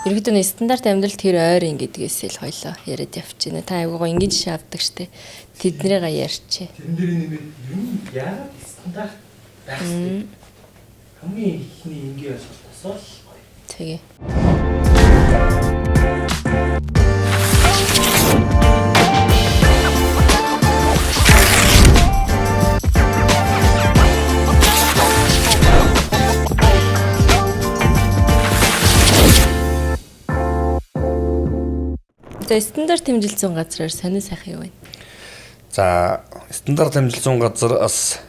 Ерөнхийдөө нэг стандарт амьдрал тэр ойр ин гэдгээс л хоёлоо яриад явчихна. Та айгуугаа энгийн жишээ авдаг штэ. Тэднийгээ ярьчих. Тэрэн дээр нэмээд ер нь яагаад стандарт байх хэрэгтэй? Хамгийн ихний энгийн ойлголтоос л гоё. Тэгээ. За стандарт хэмжилт зүүн газраар сонин сайхан юу вэ? За стандарт хэмжилт зүүн газар бас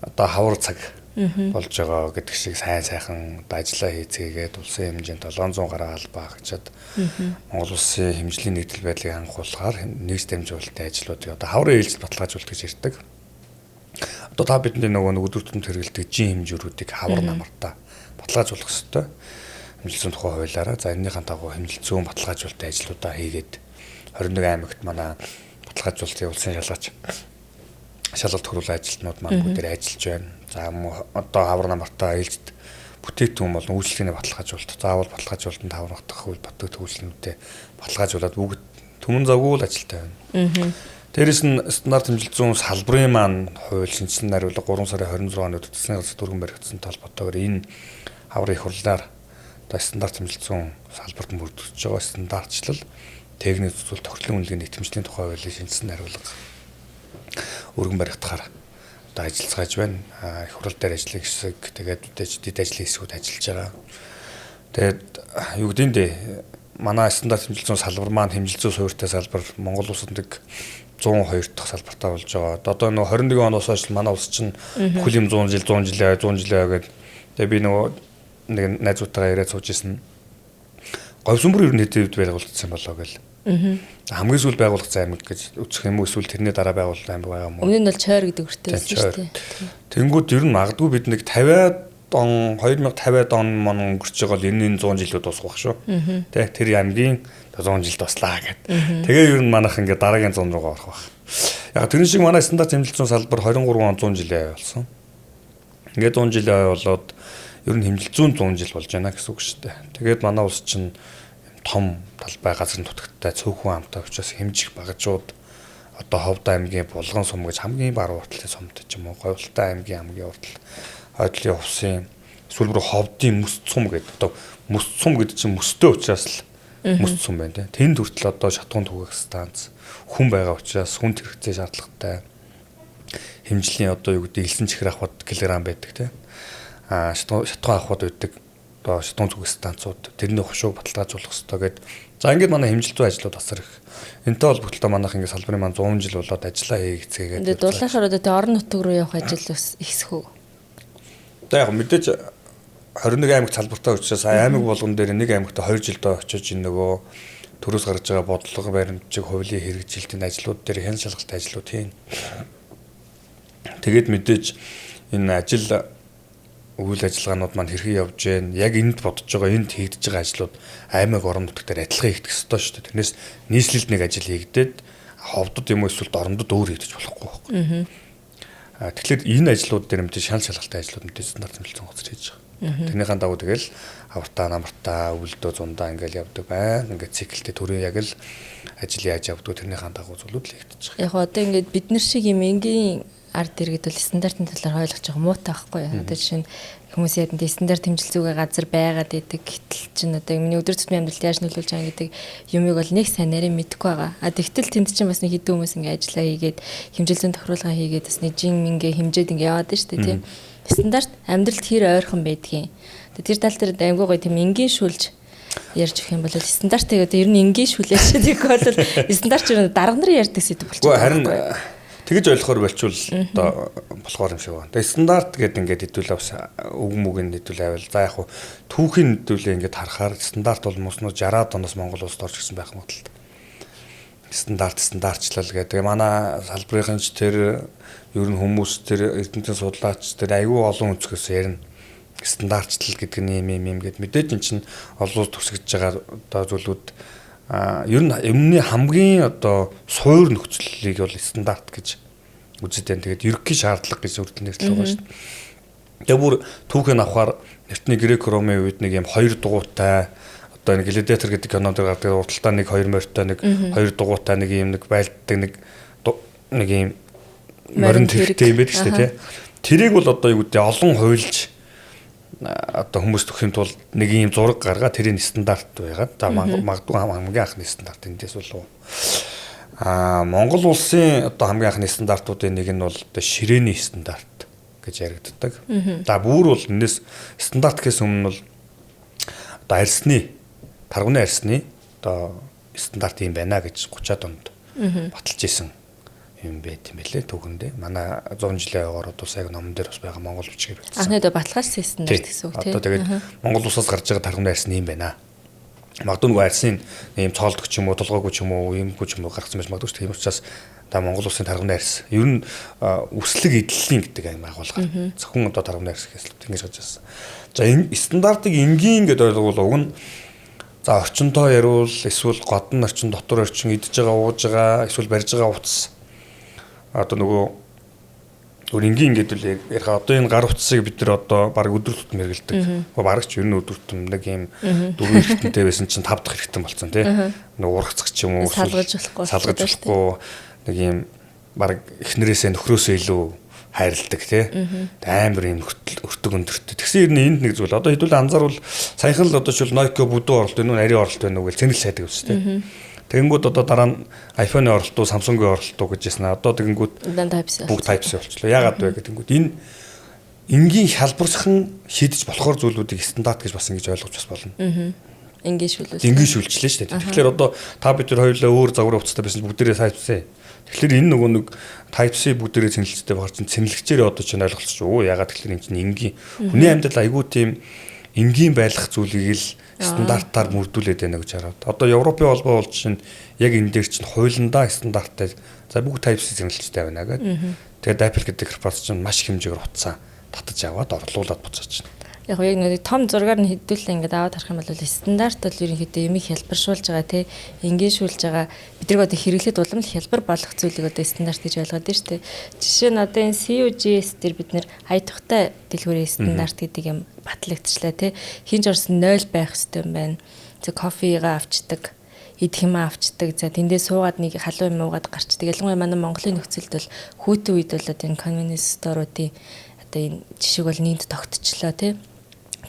одоо хавар цаг болж байгаа гэдэг шиг сайн сайхан одоо ажиллаа хийцгээгээд улсын хэмжээнд 700 гаруй албаа агчаад Монгол улсын хэмжлийн нэгдэл байдлыг анхуулахаар нэгж дамжуулалтын ажлуудыг одоо хаврын ээлжид баталгаажуулалт гэж ярьдаг. Одоо та бидний нөгөө нэг өдөр тутамд хэрэглэдэг жин хэмжүүрүүдийг хавар намартаа баталгаажуулах ёстой. Хэмжилт зүйн тухай хуулиараа за энэнийхэн дагуу хэмжилт зүйн баталгаажуулалтын ажлуудаа хийгээд 21 аймагт манай баталгаажуулалтын улсын шалгаач шалгалт тохируулах ажилтнууд маань бүгдээр ажиллаж байна. За одоо хавар намартаа ээлжид бүтээгдэхүүн болон үйлчилгээний баталгаажуулалт, заавал баталгаажуулалтанд хаврагдах үйл батгах үйлчлэнүүдээ баталгаажуулаад бүгд түмэн завгүй л ажилтаа байна. Дээрээс нь стандарт хэмжилт зүйн салбарын маань хууль шинжилсэн найруулга 3 сарын 26-нд засгийн газар дөрвөн баригдсан толботойгоор энэ хаврын их хурлаар одоо стандарт хэмжилт зүйн салбарт мөрдөгдөж байгаа стандартчлал техник зүйл тохирлын үнэлгээний итгэмжлийн тухай хуулийн шинжилсэн найруулга өргөн баригдахаар одоо ажиллацгааж байна. Их хурал дээр ажлын хэсэг, тэгээд дэд ажлын хэсгүүд ажиллаж байгаа. Тэгээд юу гэдэг нь дээ манай стандарт хэмжилт зүйн салбар маань хэмжилт зүйн суурьтай салбар Монгол улсад нэг 102 дахь салбартаа болж байгаа. Одоо нөгөө 21 оноос хойш манай улс чинь бүхэл юм 100 жил 100 жил 100 жил гэдэг. Тэгээ би нөгөө нэг найзуудтайгаа яриад сууж исэн. Говьсүмбэр ер нь хэдийн үед байгуулагдсан болоо гэл. Хамгийн сүүл байгуулагдсан аймаг гэж үзэх юм уу эсвэл тэрний дараа байгуулсан аймаг байгаа юм уу? Өмнө нь бол чойр гэдэг үртэй байсан шүү дээ. Тэнгүүд ер нь магадгүй бид нэг 50-аад он 2050-аад он мон өнгөрч байгаа бол энэ 100 жилүүд дуусах шүү. Тэ тэр аймгийн 100 жил дуслаа гэд. Тэгээ ер нь манайх ингээ дараагийн 100 руугаа орох байх. Яг тэрэн шиг манай стандарт хэмжилт зүйн салбар 23 он 100 жилийн ай болсон. Ингээ 100 жилийн ай болоод ер нь хэмжилт зүйн 100 жил болж байна гэсэн үг шүү дээ. Тэгээд манай улс чинь том талбай газрын дутагтай цөөхөн амтай учраас хэмжих багажууд одоо Ховд аймгийн Булган сум гэж хамгийн баруун уртлын сумд ч юм уу Говьлтай аймгийн хамгийн уртал Ойдлын хувсын эсвэл бүр Ховдын мөс цум гэдэг одоо мөс цум гэдэг чинь мөстэй учраас л мөс цум байна те. Тэнд хүртэл одоо шатгуун түгээх станц хүн байгаа учраас хүн хэрэгцээ шаардлагатай хэмжлийн одоо юу гэдэг элсэн чихэр авахд килограмм байдаг те. А шатгуун авахд байдаг одоо шатгуун зүгэх станцууд тэрний хушууг баталгаажуулах ёстой гэд. За ингээд манай хэмжилт зүйн ажлууд асар их. Энтэй холбогдлоо манайх ингээд салбарын маань 100 жил болоод ажиллаа хийгцгээгээд. Тэгээд дулаахаар одоо тэ орон нутг руу явах ажил бас ихсэх үү? За яг мэдээж 21 аймаг салбартай учраас аймаг болгон дээр нэг аймагт 2 жилдээ очиж энэ нөгөө төрөөс гарч байгаа бодлого баримтчиг хуулийн хэрэгжилтийн ажлууд дээр хян шалгалт ажлууд хийн. Тэгээд мэдээж энэ ажил үйл ажиллагаанууд маань хэрхэн явж гэн яг энд бодож байгаа энд хийгдэж байгаа ажлууд аймаг орон нутг дээр адилхан хийгдэх ёстой шүү дээ. Тэрнээс нийслэлд нэг ажил хийгдээд ховдод юм уу эсвэл дорондод өөр хийгдэж болохгүй байхгүй. Тэгэхээр энэ ажлууд дээр мэдээж шанал шалгалтай ажлууд мэдээж стандарт хэмжилт зүйн газар хийж байгаа. Тэрнийхэн дагуу тэгэл авартаа намартаа өвлдөө зундаа ингээл явдаг байна. Ингээд циклтэй төрийн яг л ажил яаж явдаг тэрнийхэн дагуу зүйлүүд л хийгдэж байгаа. Яг одоо ингээд бид нар шиг юм энгийн ард иргэд бол стандартын талаар ойлгож байгаа муутай байхгүй юу? Одоо жишээ нь хүмүүс яд нь стандарт хэмжилт зүгээ газар байгаад идэг гэтэл чинь одоо миний өдөр тутмын амьдралд яаж нөлөөлж байгаа гэдэг юмыг бол нэг сайн нарийн мэдэхгүй байгаа. А тэгтэл тэнд чинь бас нэг хэдэн хүмүүс ингээ ажиллаа хийгээд хэмжилт зүйн тохируулгаа хийгээд бас нэг жин ингээ хэмжээд ингээ яваад нь шүү дээ тийм. Стандарт амьдралд хэр ойрхон байдгийг. Тэр тал дээр аймгүй гоё тийм энгийн шүлж ярьж өгөх юм бол стандартыг одоо ер нь энгийн шүлээш тэгэх бол стандарт ч ер нь дарга нарын ярьдаг сэдв болчихсон. Үгүй харин тэгэж ойлгохоор болчвол одоо болохоор юм шиг байна. Тэгээ стандарт гэдэг ингээд хэдүүлээ бас үг мүг нь хэдүүлээ авал за яг хуу түүхийн хэдүүлээ ингээд харахаар стандарт бол муснууд 60-аад оноос Монгол улсад орж ирсэн байх магадлалтай. Стандарт стандартчлал гэдэг. Тэгээ манай салбарын ч тэр ер нь хүмүүс тэр эрдэмтэн судлаач тэр аюу олон өнцгөөс ярина. Стандартчлал гэдэг нь юм юм юм гэд мэдээж эн чинь олон улс төсөж байгаа одоо зүйлүүд ер нь юмны хамгийн одоо суур нөхцөлийг бол стандарт гэж үздэг байна. Тэгээд ерөнхий шаардлага гэж үрдэл нэрлэх байгаа шүү дээ. Тэгээ бүр түүхийг авахаар эртний грек ромын үед нэг юм хоёр дугуйтай Одоо энэ Gladiator гэдэг кинон дээр гардаг урталтаа нэг хоёр морьтой, нэг хоёр дугуйтай нэг ийм нэг байлддаг нэг ийм морин тэрэгтэй юм байдаг шүү дээ, тий. Тэрийг бол одоо юу гэдэг олон хуйлж одоо хүмүүст өгөхийн тулд нэг ийм зураг гаргаад тэрийг стандарт байгаад за магадгүй хамгийн анхны стандарт эндээс болов. Монгол улсын одоо хамгийн анхны стандартуудын нэг нь бол одоо ширээний стандарт гэж яригддаг. За бүр бол энэс стандарт гэхээс өмнө бол одоо арьсны таргуны арьсны одоо стандарт юм байна гэж 30-аад онд баталж исэн юм байт юм бэлээ түүхэндээ. Манай 100 жилийн ойгоор одоо сая номон дээр бас байгаа монгол бичгээр бичсэн. Анхны одоо баталгаажсан стандарт гэсэн үг тийм. Одоо тэгээд Монгол улсаас гарч байгаа таргуны арьсны юм байна. Магадгүй нөгөө арьсны ийм цоолдог ч юм уу, тулгаагүй ч юм уу, иймгүй ч юм уу гаргасан байж магадгүй ч тийм учраас та Монгол улсын таргуны арьс ер нь үслэг эдлэлийн гэдэг аим агуулгаар зөвхөн одоо таргуны арьс гэхээс л ингэж гарч ирсэн. За энэ стандартыг энгийн гэдээ ойлгуул уг нь за орчинтоо яриул эсвэл гадна орчин, дотор орчин, идж байгаа, ууж байгаа, эсвэл барьж байгаа утас одоо нөгөө өөр энгийн гэдэг л ярих. Одоо энэ гар утсыг бид нар одоо баг өдөр тутам хэрэглэдэг. Бараг ч ер нь өдөр тутам нэг юм дөрвөн хэрэгтэнтэй байсан чинь 5 дахь хэрэгтэн болсон тий. Нэг ургацх ч юм уу салгаж болохгүй нэг юм баг эхнэрээсээ нөхрөөсөө илүү хайрладаг тий. Амар юм өртөг өндөртэй. Тэгсэн ер нь энд нэг зүйл. Одоо хэдүүл анзаарвал саяхан л одоо шил Nokia бүдүү оролт байна уу, нарийн оролт байна уу гэж цэнэл сайдаг ус тий. Тэгэнгүүт одоо дараа нь iPhone-ы оролт уу, Samsung-ийн оролт уу гэж хэлсэн. Одоо тэгэнгүүт бүгд Type-C болчлоо. Яагаад вэ гэдэнгүүт энэ энгийн хялбархан шийдэж болохоор зүйлүүдийг стандарт гэж бас ингэж ойлгож бас болно. Энгийн шүлжлээ. Энгийн шүлжлээ шүү дээ. Тэгэхээр одоо та бид нар хоёулаа өөр загварын утастай байсан бүгдээрээ Type-C. Тэгэхээр энэ нөгөө нэг Type-C бүгдээрээ цэнгэлцтэй байгаа чинь цэнгэлчээрээ одоо чинь ойлголцож оо яагаад тэгэхээр энэ чинь энгийн хүний амьдрал айгүй тийм энгийн байх зүйлийг л стандартаар мөрдүүлээд байна гэж хараад. Одоо Европын холбоо бол чинь яг энэ дээр чинь хуулиндаа стандарттай за бүгд Type-C цэнгэлцтэй байна гэдэг. Тэгээд Apple гэдэг корпорац чинь маш их хэмжээгээр утсаа татаж аваад орлуулад буцааж байна. Яг яг нэг том зургаар нь хэдүүлээ ингээд аваад харах юм бол стандарт бол ерөнхийдөө юмыг хялбаршуулж байгаа тий, энгийншүүлж байгаа бидний одоо хэрэглээд улам л хялбар болох зүйлийг одоо стандарт гэж ойлгоод байна шүү дээ. Жишээ нь одоо энэ CUGS дээр бид нэр аятухтай дэлгүүрийн стандарт гэдэг юм батлагдчихлаа тий. Хинж орсон 0 байх хэрэгтэй юм байна. Тэг кофегаа авчдаг, идэх юм авчдаг. За тэндээ суугаад нэг халуун юм уугаад гарчдаг. Ялангуяа манай Монголын нөхцөлд бол хүүтэн үед бол одоо энэ convenience store-уудын одоо энэ жишээг бол нийт тогтчлоо тий.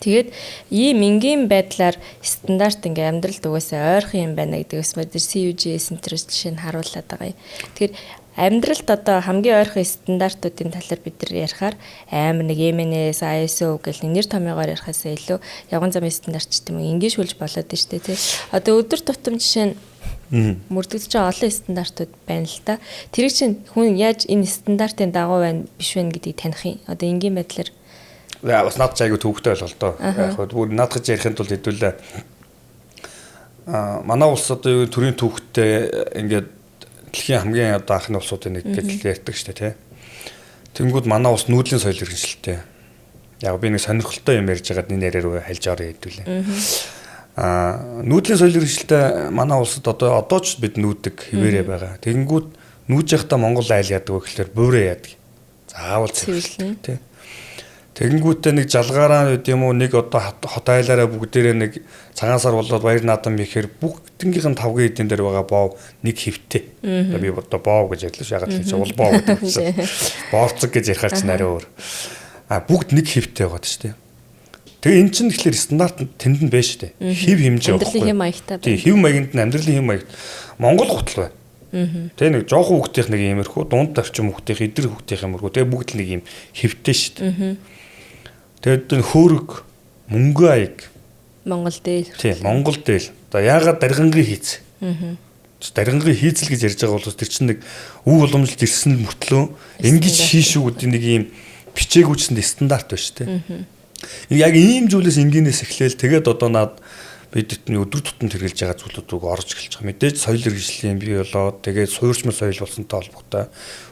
Тэгээд ийм энгийн байдлаар стандарт ингээ амьдралд угаасаа ойрхон юм байна гэдэг ус мод CUGS энэ жишээ нь харуулад байгаа юм. Тэгэхээр амьдралд одоо хамгийн ойрхон стандартуудын талаар бид нар ярихаар амар нэг MNS, ISO гэл нэр томьёогоор ярихаасаа илүү явган замын стандарт ч гэдэм үү энгийн шүлж болоод байна шүү дээ тий. Одоо өдөр тутам жишээ нь мөрдөгдөж байгаа олон стандартууд байна л та. Тэрийг чинь хүн яаж энэ стандартын дагуу байна биш байна гэдгийг таних юм. Одоо энгийн байдлаар бас наад чи айгүй төвөгтэй ойлголтоо. Яг хөө бүр наадах гэж ярихын тулд хэдүүлээ манай улс одоо юу төрийн төвөгтэй ингээд дэлхийн хамгийн одоо анхны улсуудын нэг гэж ярьдаг шүү дээ тий. Тэнгүүд манай улс нүүдлийн соёл иргэншилтэй. Яг би нэг сонирхолтой юм ярьж байгаад энэ яриа руу хальж орё хэдүүлээ. Нүүдлийн соёл иргэншилтэй манай улсад одоо ч бид нүүдэг хэвээрээ байгаа. Тэнгүүд нүүж явахдаа Монгол айл яадаг вэ гэхлээр буурэ яадаг. Заавал цэвэрлдэг тий. Тэгэнгүүтээ нэг жалгаараа үт юм уу нэг одоо хот айлаараа бүгдээрээ нэг цагаан сар болоод баяр наадам ихээр бүгднгийнх нь тавгийн эдэн дээр байгаа боо нэг хэвтэй. Одоо би одоо боо гэж ярьлаа ш. Ягаад гэвэл уул боо гэдэг чинь боорцог гэж ярихаар чинь арай өөр. Бүгд нэг хэвтэй байгаа шүү дээ. Тэгээ эн чинь тэгэхээр стандарт тэнд нь байна шүү дээ. Хэв хэмжээ байхгүй. Амьдралын хэв маягтай байна. Тийм, хэв маягт нь амьдралын хэв маягт Монгол гутал байна. Тэ нэг жоохон хүүхдийнх нэг иймэрхүү, дунд орчим хүүхдийнх, эдэр хүүхдийнх юмэрхүү. Тэгээ бүгд л нэг юм хэвтэй шүү дээ. Тэгээд энэ хөөрөг мөнгө аяг Монгол дээл. Тийм, Монгол дээл. Одоо яагаад даргангийн хийц? Даргангийн хийцэл гэж ярьж байгаа бол тэр чинь нэг үг уламжилт ирсэн мөртлөө ингэж хийшүү гэдэг нэг юм бичээгүйчсэнд стандарт байна шүү дээ. Яг ийм зүйлээс энгийнээс эхлээл тэгээд одоо над бид бидний өдөр тутамд хэрэглэж байгаа зүйлүүд рүү орж эхэлж байгаа. Мэдээж соёл иргэншлийн бий болоод тэгээд суурьчмал соёл болсонтой холбоотой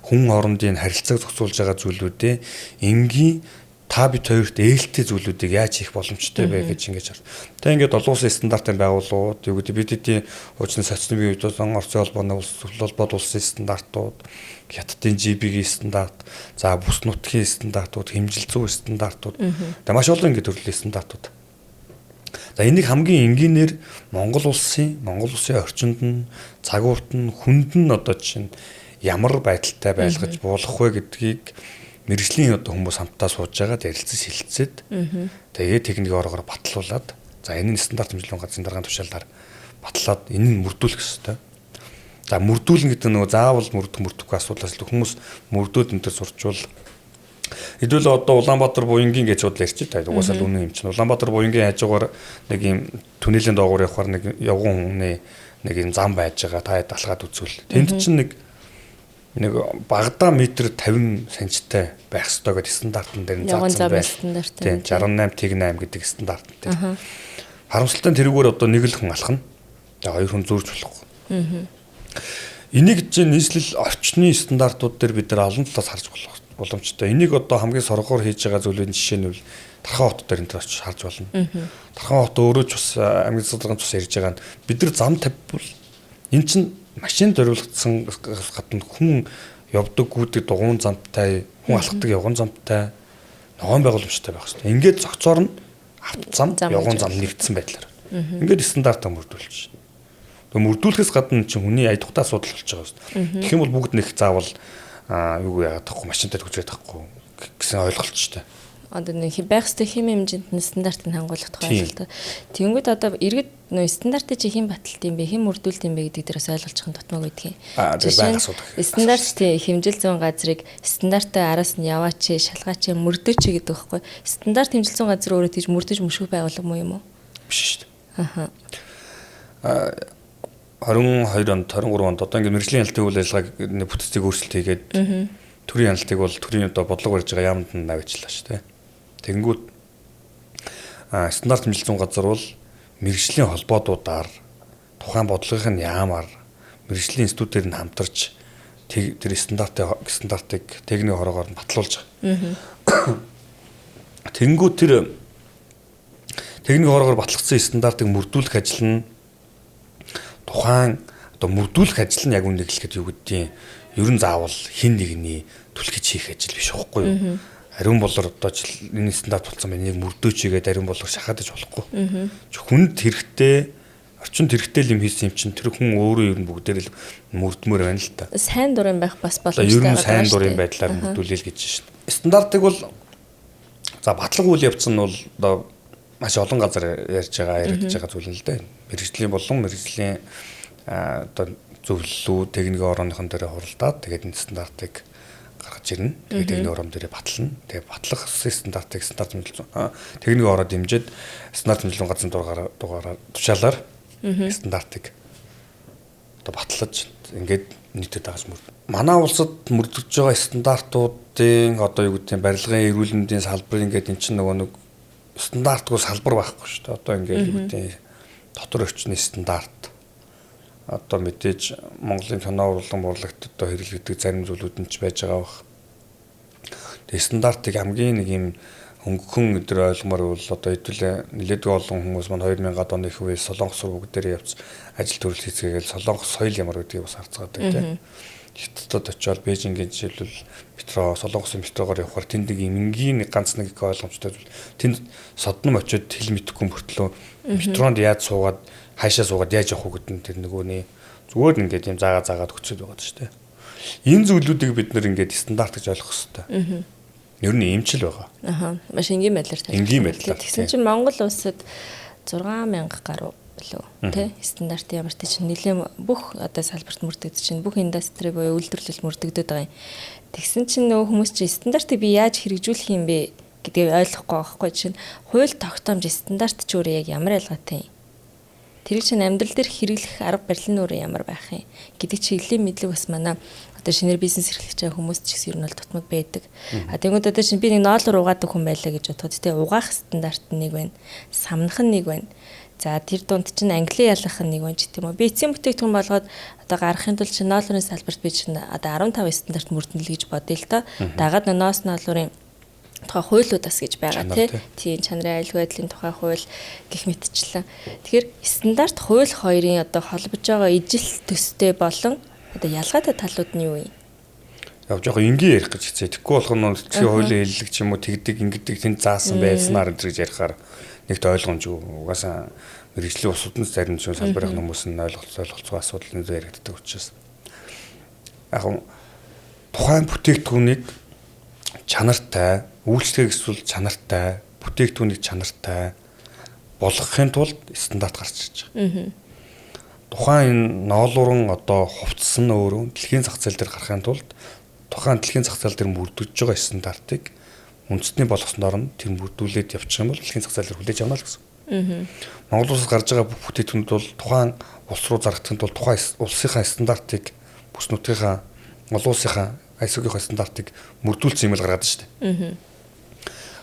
хүн хоорондын харилцааг зохицуулж байгаа зүйлүүдээ энгийн та бид хоёрт ээлтэй зүйлүүдийг яаж хийх боломжтой вэ гэж ингэж хар. Тэгээ ингээд олон улсын стандартын байгууллагууд юу гэдэг бидний хуучин социализмын үед болон Оросын холбооны улс холбоод улсын стандартууд, Хятадын GB-ийн стандарт, за бүс нутгийн стандартууд, хэмжил зүй стандартууд. Тэгээ маш олон ингээд төрлийн стандартууд За энийг хамгийн энгийнээр Монгол улсын орчинд нь, цагуурт нь, хүнд нь одоо жишээ нь ямар байдалтай байлгаж буулгах вэ гэдгийг мэргэжлийн одоо хүмүүс хамтдаа сууж байгаад ярилцаж шилжээд тэгээд техникийн ороогоор батлуулаад за энэ нь стандарт хэмжлэн газрын даргын тушаалаар батлаад энэ нь мөрдүүлэх ёстой. За мөрдүүлнэ гэдэг нь нөгөө заавал мөрдөхгүй асуудлаас л хүмүүс мөрдөөд энэ төр сурчвал хэдүүл одоо Улаанбаатар буянгийн гэж бодлоо ярьчих та. Угаасаа л үнэн юм чинь. Улаанбаатар буянгийн хажуугаар нэг юм түнэлийн доогуур явахаар нэг явган хүний нэг юм зам байж байгаа. Та хэд алхаад үзвэл. Тэнд чинь нэг багадаа метр 50 санттай байх ёстой гэдэг стандартн дээр нь заасан байна. Тийм 68.8 гэдэг стандартн дээр. Харамсалтай нь тэрүүгээр одоо нэг л хүн алхана. Тэгээ хоёр хүн зөрж болохгүй. Энийг чинь нийслэл орчны стандартууд дээр бид нар олон талаас харж болох боломжтой. Энийг одоо хамгийн соргоор хийж байгаа зүйлийн жишээ нь бол Тархан хот дээр энэ төр очиж харж болно. Тархан хот өөрөө ч бас аймгийн засгийн цус ярьж байгаа нь бид нар зам тавьбал эн чинь машин зориулагдсан гадна хүн явдаг гүйдэг дугуйн замтай, хүн алхдаг явган замтай, ногоон байгууламжтай байх хэрэгтэй. Ингээд зохицоор нь авто зам, явган зам нэгдсэн байдлаар. Ингээд стандартаа мөрдүүлж. Тэгээ мөрдүүлэхээс гадна чинь хүний аядахтай асуудал болж байгаа шүү дээ. Тэгэх юм бол бүгд нэг заавал юу яагаад тахгүй машинтай төгжрээд тахгүй гэсэн ойлголт шүү дээ. Одоо нэг байх ёстой хэм хэмжээнд нь стандартыг хангуулах тухай ойлголт. Тэнгүүд одоо иргэд нөө стандартыг чи хэн баталт юм бэ, хэн мөрдүүлт юм бэ гэдэг дээрээс ойлголцох нь тутмаг байдгийн. Жишээ нь стандарт хэмжил зүйн газрыг стандартаа араас нь яваач, шалгаач, мөрдөөч гэдэг байхгүй. Стандарт хэмжил зүйн газар өөрөө тэгж мөрдөж мөшгөх байгууллага муу юм уу? Биш шүү дээ. Аха. 22 онд 23 онд одоо ингээд мэргэжлийн хяналтын үйл ажиллагааг бүтцийг өөрчлөлт хийгээд төрийн хяналтыг бол төрийн одоо бодлого барьж байгаа яамд нь аваачлаа шүү дээ. Тэгэнгүүт стандарт хэмжил зүйн газар бол мэргэжлийн холбоодуудаар тухайн бодлогын яамаар мэргэжлийн институтээр нь хамтарч тэр стандартыг техникийн хороогоор нь батлуулж байгаа. Тэгэнгүүт тэр техникийн хороогоор батлагдсан стандартыг мөрдүүлэх ажил нь тухайн одоо мөрдүүлэх ажил нь яг үнэ хэлэхэд юу гэдгийг ер нь заавал хин нэгний түлхэж хийх ажил биш байхгүй юу? Ариун болор одоо энэ стандарт болсон байна. Энийг мөрдөөч хийгээд ариун болор шахаад иж болохгүй. Хүнд хэрэгтэй, орчинд хэрэгтэй юм хийсэн юм чинь тэр хүн өөрөө ер нь бүгдээр л мөрдмөр байна л та. Сайн дурын байх бас боломжтой. Ер нь сайн дурын байдлаар мөрдүүлээл гэж шин. Стандартыг бол за батлах үйл явц нь бол одоо маш олон газар ярьж байгаа, яригдж байгаа зүйл нь л дээ. Мэргэжлийн болон мэргэжлийн одоо зөвлөлүү техникийн орооныхон дээр хуралдаад тэгээд энэ стандартыг гаргаж ирнэ. Тэгээд техникийн ороон дээрээ батлана. Тэгээд батлах стандартыг стандарт хэмжил техникийн ороо дэмжиж стандарт хэмжлэн газрын дугаараар тушаалаар стандартыг одоо батлаж ингээд нийтэд дагаж мөрд. Манай улсад мөрдөж байгаа стандартуудын одоо юу гэдэг нь барилгын эрүүл мэндийн салбар ингээд эн чинь нөгөө нэг стандартгүй салбар байхгүй шүү дээ. Одоо ингээд юу гэдэг дотор орчны стандарт одоо мэдээж Монголын кино урлаг мурлагт одоо хэрэглэгдэх зарим зүйлүүд нь ч байж байгаа бах. Тэгээ стандартыг хамгийн нэг юм хөнгөн өдр ойлгомоор бол одоо хэдүүлээ нэлээдгүй олон хүмүүс маань 2000-ад оны их үе Солонгос руу бүгдээрээ явц ажил төрөл хийцгээгээл Солонгос соёл ямар гэдгийг бас харцгаадаг тийм. Хятадд очиод Бээжингийн жишээлбэл метро Солонгосын метрогоор явхаар тэнд нэг энгийн нэг ганц нэг их ойлгомжтой зүйл. Тэнд содном очиод хэл мэдэхгүй мөртлөө метронд яаж суугаад хаашаа суугаад яаж явах вэ гэдэг нь тэр нөгөөний зүгээр ингээд юм заагаад өгчөөд байгаа шүү дээ. Энэ зүйлүүдийг бид нэр ингээд стандарт гэж ойлгох хэрэгтэй. Ер нь эмчил байгаа. Аха. Маш энгийн байдлаар таних. Энгийн байдлаар. Тэгсэн чинь Монгол улсад 6000 гаруй лөө тий стандарт ямар ч чинь нэлээд бүх одоо салбарт мөрдөгдөж чинь бүх индастри буюу үйлдвэрлэл мөрдөгдөд байгаа юм. Тэгсэн чинь нөгөө хүмүүс чинь стандартыг би яаж хэрэгжүүлэх юм бэ гэдгийг ойлгохгүй байхгүй чинь хууль тогтоомж стандарт ч өөрөө яг ямар ялгаатай юм. Тэрийг чинь амьдрал дээр хэрэглэх арга барил нь өөрөө ямар байх юм гэдэг чиглэлийн мэдлэг бас манай одоо шинээр бизнес эрхлэж байгаа хүмүүс ч гэсэн ер нь бол тутмаг байдаг. А тэгмүүд одоо чинь би нэг ноолоор угаадаг хүн байлаа гэж бодоход тий угаах стандарт нэг байна. Самнах нь нэг байна. За тэр дунд чинь англи ялах нь нэг байна ч гэдэм үү. Би эцсийн бүтээгдэхүүн болгоод одоо гаргахын тулд чинь ноолуурын салбарт би чинь одоо 15 стандарт мөрдөн л гэж бодъё л доо. Дагаад ноос ноолуурын тухай хуулиуд бас гэж байгаа тий. Тийм чанарын аюулгүй байдлын тухай хууль гэх мэтчлэн. Тэгэхээр стандарт хууль хоёрын одоо холбож байгаа ижил төстэй болон одоо ялгаатай талууд нь юу юм? Яг жоохон энгийн ярих гэж хэцээ. Тэгэхгүй болох нь дэлхийн хуулийн хэллэг ч юм уу тэгдэг ингэдэг тэнд заасан байснаар энэ гэж ярихаар нэгт ойлгомжгүй. Угаасаа мэргэжлийн улсууд нь зарим зүйл салбарын хүмүүс нь ойлголцоо асуудал нь яригддаг учраас. Яг тухайн бүтээгдэхүүнийг чанартай, үйлчлэгийг эсвэл чанартай, бүтээгдэхүүнийг чанартай болгохын тулд стандарт гарч ирж байгаа. Тухайн энэ ноолууран одоо хувцас нь өөрөө дэлхийн зах зээл дээр гарахын тулд тухайн дэлхийн зах зээл дээр мөрдөж байгаа стандартыг үндэсний болгосноор нь тэр мөрдүүлээд явчих юм бол дэлхийн зах зээл дээр хүлээж авна л гэсэн. Монгол улсаас гарч байгаа бүх бүтээгдэхүүнүүд бол тухайн улс руу зарагдахын тулд тухайн улсынхаа стандартыг бүс нутгийнхаа олон улсынхаа ISO-гийн стандартыг мөрдүүлсэн юм л гаргаад шүү дээ.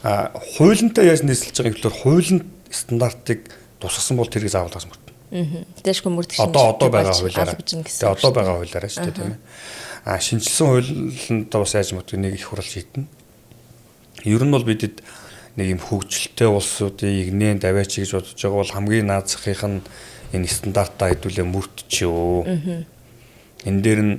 А хуулиндаа яаж нийслэж байгаа юм гэхээр хуулинд стандартыг тусгасан бол тэрийг заавал гас мөрдөнө. Дэшгүй мөрдөх одоо байгаа хуулиараа. Тэгээ одоо байгаа хуулиараа шүү дээ, тийм ээ. А шинжилсэн хуулинд бас яаж мөрдөх нэг их хурал шийднэ. Ер нь бол бидэд нэг юм хөгжилтэй улсуудын игнэн даваач гэж бодож байгаа бол хамгийн наазахынх нь энэ стандартаа хэдүүлээ мөрдчихөө. Энэ дээр нь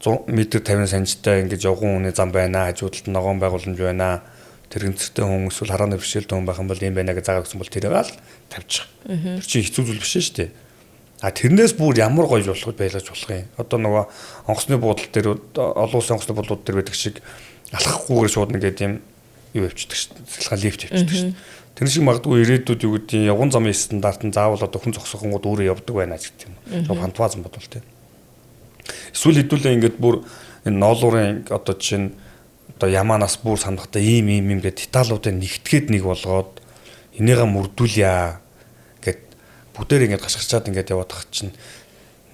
100 м 50 санжтай ингэж явган хүний зам байна, хажуудалд ногоон байгууламж байна. Тэрэгцэртэй хүн эсвэл харааны бэрхшээлтэй хүн байх юм бол ийм байна гэж заагаа өгсөн бол тэрийг л тавьчих. Тэр чинь хэцүү зүйл биш шүү дээ. А тэрнээс бүр ямар гоё болох байлгаж болох юм. Одоо нөгөө онгоцны буудал дээр олон улсын онгоцны буудлууд дээр байдаг шиг алхахгүйгээр шууд нэгээд юм юу явчихдаг шүү дээ. Цэцлэгээ лифт явчихдаг шүү дээ. Тэр шиг магадгүй ирээдүйд юу гэдэг явган замын стандарт нь заавал одоо хүн зогсохонгууд өөрөө явдаг байна ч гэдэг юм. Жоо фантазм бодвол тийм. Эсвэл хэдүүлээ ингээд бүр энэ ноолуурын одоо жишээ нь одоо ямаанаас бүр санахтай ийм ийм юм гэдэг деталуудыг нэгтгээд нэг болгоод энийгээ мөрдүүлье гэд бүгдээр ингээд гашгирчаад ингээд яваад тах чинь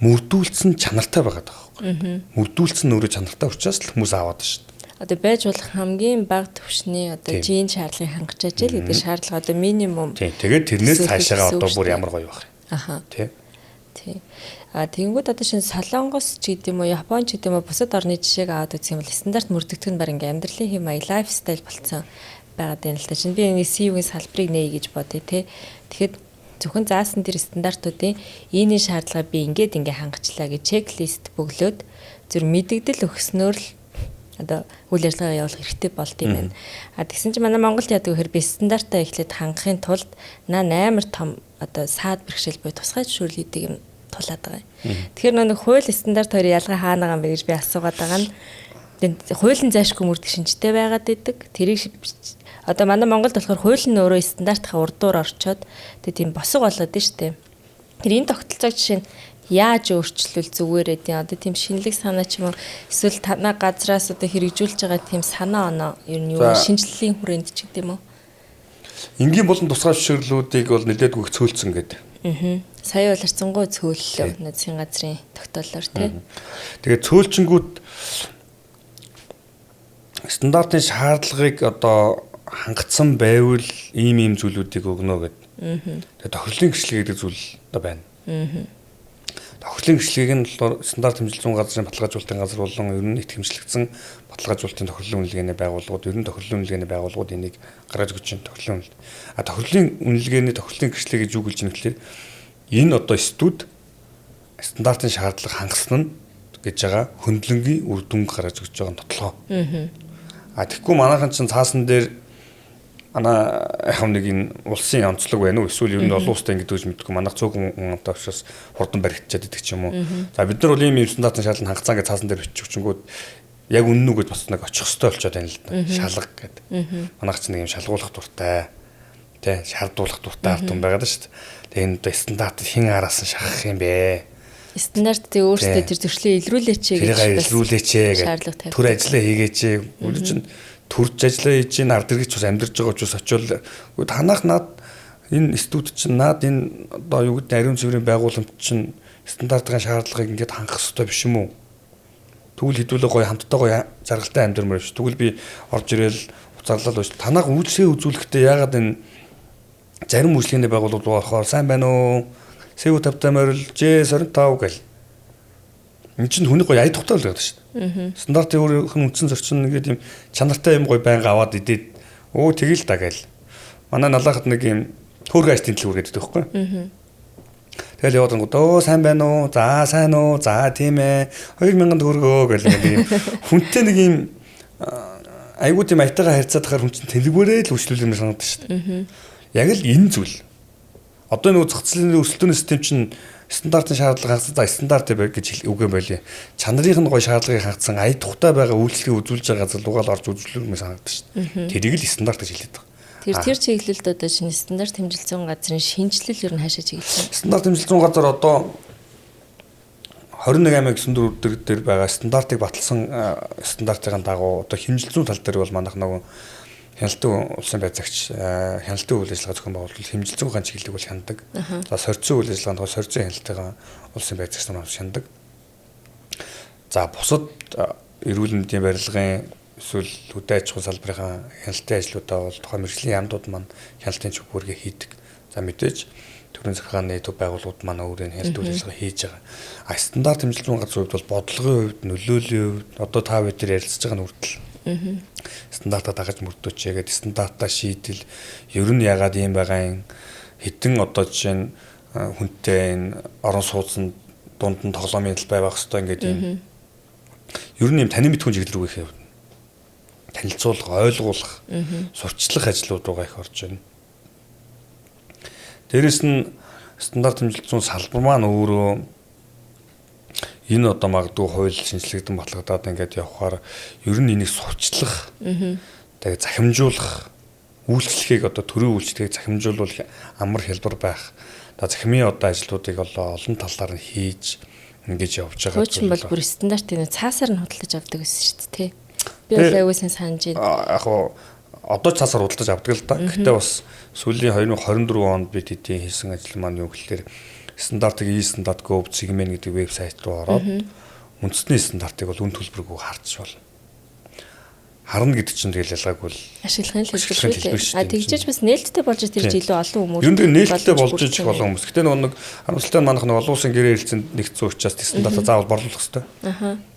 мөрдүүлсэн чанартай байгаад байгаа байхгүй. Мөрдүүлсэн өөрөө чанартай учраас л хүмүүс аваад шүү дээ. Одоо байж болох хамгийн бага түвшний одоо жийн шаардлагыг хангаж ажил гэдэг шаардлага одоо минимум. Тийм. Тэгээд тэрнээс цаашаага одоо бүр ямар гоё байх юм. Аха. Тий. Тий. А тэгэнгүүт одоо шинэ Солонгос ч гэдэг юм уу, Япон ч гэдэг юм уу бусад орны жишээг аваад үзэх юм бол стандарт мөрдөгдөх нь баг ингээм амьдралын хэм маяг лайфстайл болцсон байгаад байна л та. Чинь би нэг CV-ийн салбарыг нээе гэж бодъё те. Тэгэхэд зөвхөн заасан тэр стандартуудын ийний шаардлага би ингээд ингээ хангачлаа гэж чеклист бөглөөд зүр мэдэгдэл өгснөөр л одоо үйл ажиллагаа явуулах хэрэгтэй болд юм байна. А тэгсэн чинь манай Монголд яадаг вэхээр би стандартаа эхлээд хангахын тулд наа амар том одоо саад бэрхшээл буюу тусгай зөвшөөрөл гэдэг юм тулаад байгаа юм. Тэгэхээр нэг хууль стандарт хоёрын ялгаа хаана байгаа юм бэ гэж би асуугаад байгаа нь хуулийн зайшгүй мөрдөх шинжтэй байгаад идэг. Тэрийг одоо манай Монголд болохоор хууль нь өөрөө стандартынхаа урдуур орчоод тэгээ тийм босго болоод нь штэ. Тэр энэ тогтолцоог жишээ нь яаж өөрчлөл зүгээр ээ тийм одоо тийм шинэлэг санаа ч юм уу эсвэл танаа газраас одоо хэрэгжүүлж байгаа тийм санаа оноо ер нь юу шинжлэлийн хүрээнд ч гэдэм үү? Энгийн болон тусгай зөвшөөрлүүдийг бол нэлээдгүй их цөөлцсөн гэдэг. Сая бол харьцангуй цөөллөө засгийн газрын тогтоолоор тий. Тэгээд цөөлчингүүд стандартын шаардлагыг одоо хангацсан байвал ийм ийм зүйлүүдийг өгнө гэд. Тэгээд тохирлын гэрчлэг гэдэг зүйл одоо байна. Тохирлын гэрчлэгийг нь болохоор стандарт хэмжил зүйн газрын баталгаажуулалтын газар болон ер нь итгэмжлэгдсэн баталгаажуулалтын тохирлын үнэлгээний байгууллагууд, ер нь тохирлын үнэлгээний байгууллагууд энийг гаргаж өгч байна тохирлын үнэлгээ. А тохирлын үнэлгээний тохирлын гэрчлэг гэж юу гэж юм гэхлээр энэ одоо студ стандартын шаардлага хангасан нь гэж байгаа хөндлөнгийн үр дүнг гаргаж өгч байгаа нотлогоо. А тэгэхгүй манайхан чинь цаасан дээр манай яг нэг энэ улсын онцлог байна уу эсвэл ер нь олон улстай ингэж үгж мэдгүй манайх цөөхөн хүн амтай учраас хурдан баригдчиад идэх ч юм уу. За бид нар бол ийм юм стандартын шаардлага хангацсан гэж цаасан дээр бичиж өчнгүүд яг үнэн үү гэж бас нэг очих ёстой болчиход байна л да. Шалга гэдэг. Манайх чинь нэг юм шалгуулах дуртай. Тэ шаардуулах дуртай ард түмэн байгаад шүү дээ. Тэгээ энэ одоо стандарт хэн араас нь шахах юм бэ? Стандарт тэг өөрсдөө тэр зөрчлөө илрүүлээч гэж илрүүлээч гэж төр ажиллаа хийгээч. Үгүй чинь төрж ажиллаа хийж чинь ард иргэж бас амьдарч байгаа учраас очивол танах над энэ студ чинь над энэ одоо юу гэдэг ариун цэврийн байгууламж чинь стандартын шаардлагыг ингээд хангах ёстой биш юм уу? Тэгвэл хэдүүлээ гоё хамтдаа гоё жаргалтай амьдрмаар биш. Тэгвэл би орж ирээл уцаарлал биш. Танах үйлчлэгээ үзүүлэхдээ яагаад энэ зарим үйлчлэгээний байгууллагууд болохоор сайн байна уу? Сэвүү тавтай морил Ж25 гэл. Энд чинь хүний гоё ая тухтай л гэдэг шүү дээ. Стандартын өөрийнх нь үндсэн зорчин ингээд юм чанартай юм гоё байнга аваад идээд өө тэгэл та гэл. Манай налаахад нэг юм хөөргөн ажтын дэлгүүр гэдэг байхгүй. Тэгэл яваад ангууд өө сайн байна уу? За сайн уу? За тийм ээ. 2000 төгрөгөө гэл ингээд юм хүнтэй нэг юм айгуу тийм аятайгаа харьцаад тахаар хүн чинь тэлгүүрээ л үйлчлүүл юм санагдаж шүү дээ. Яг л энэ зүйл. Одоо нөгөө зах зээлийн өрсөлдөөний систем чинь стандартын шаардлага хангасан, за стандарт гэж үг юм байли. Чанарын нь гой шаардлагыг хангасан, ая тухтай байгаа үйлчлэгийг үзүүлж байгаа газар лугаал орж үзүүлмээр санагдаж шүү дээ. Тэрийг л стандарт гэж хэлээд байгаа. Тэр чиглэлд одоо шинэ стандарт хэмжилт зүйн газрын шинжилэл ер нь хаашаа чиглэсэн? Стандарт хэмжилт зүйн газар одоо 21 аймаг 94 дээр байгаа стандартыг баталсан стандартын дагуу одоо хэмжилт зүйн тал дээр бол манайх нөгөө хяналтын улсын байцаагч хяналтын үйл ажиллагаа зохион байгуулалт хэмжилт зүйн чиглэлийг бол хянадаг. За сорьцын үйл ажиллагаанд бол сорьцын хяналтын улсын байцаагч нар хянадаг. За бусад эрүүл мэндийн барилгын эсвэл хөдөө аж ахуйн салбарын хяналтын ажлуудаа бол тухайн мэргэжлийн яамдууд маань хяналтын чүгүүргээ хийдэг. За мэдээж төрийн захиргааны төв байгууллагууд маань өөрийн хяналт үйл ажиллагаа хийж байгаа. А стандарт хэмжилт зүйн газрын хувьд бол бодлогын хувьд, нөлөөллийн хувьд одоо та бид нар ярилцж байгаа нь хүртэл стандартаа дагаж мөрдөөч гэдэг стандартаа шийдэл ер нь ягаад ийм байгаа юм хэдэн одоо жишээ нь хүнтэй энэ орон сууцнд дунд нь тоглоомын талбай байх хэвээр ингээд ийм ер нь ийм танин мэдхүн чиглэл рүү их явна. Танилцуулах, ойлгуулах, сурталчлах ажлууд руугаа их орж байна. Дээрэс нь стандарт хэмжилт зүйн салбар маань өөрөө энэ одоо магадгүй хууль шинжлэгдэн батлагдаад ингээд явхаар ер нь энийг сурталчлах, тэгээ захимжуулах үйлчлэгийг одоо төрийн үйлчлэгийг захимжуулбал амар хялбар байх. Одоо захимын одоо ажлуудыг олон талаар нь хийж ингэж явж байгаа. Хуучин бол бүр стандартыг цаасаар нь худалдаж авдаг гэсэн шүү дээ, тий. Би бол аягүй сайн санаж байна. Яг уу одоо цаасаар худалдаж авдаг л да. Гэхдээ бас сүүлийн 2024 онд бид эдийн хийсэн ажил маань юу гэхээр стандартыг e-standard.gov.cgmn гэдэг вебсайт руу ороод үндэсний стандартыг бол үн төлбөргүй харж болно. Харна гэдэг чинь тэгэл ялгаагүй л ашиглахын хэлбэр шүү дээ. А тэгжээж бас нээлттэй болж ирж илүү олон хүмүүс. Ер нь нээлттэй болж иж их олон хүмүүс. Гэтэ нөгөө нэг харамсалтай нь манайх нэг олон улсын гэрээ хэлцэнд нэгдсэн учраас стандартаа заавал борлуулах хэрэгтэй.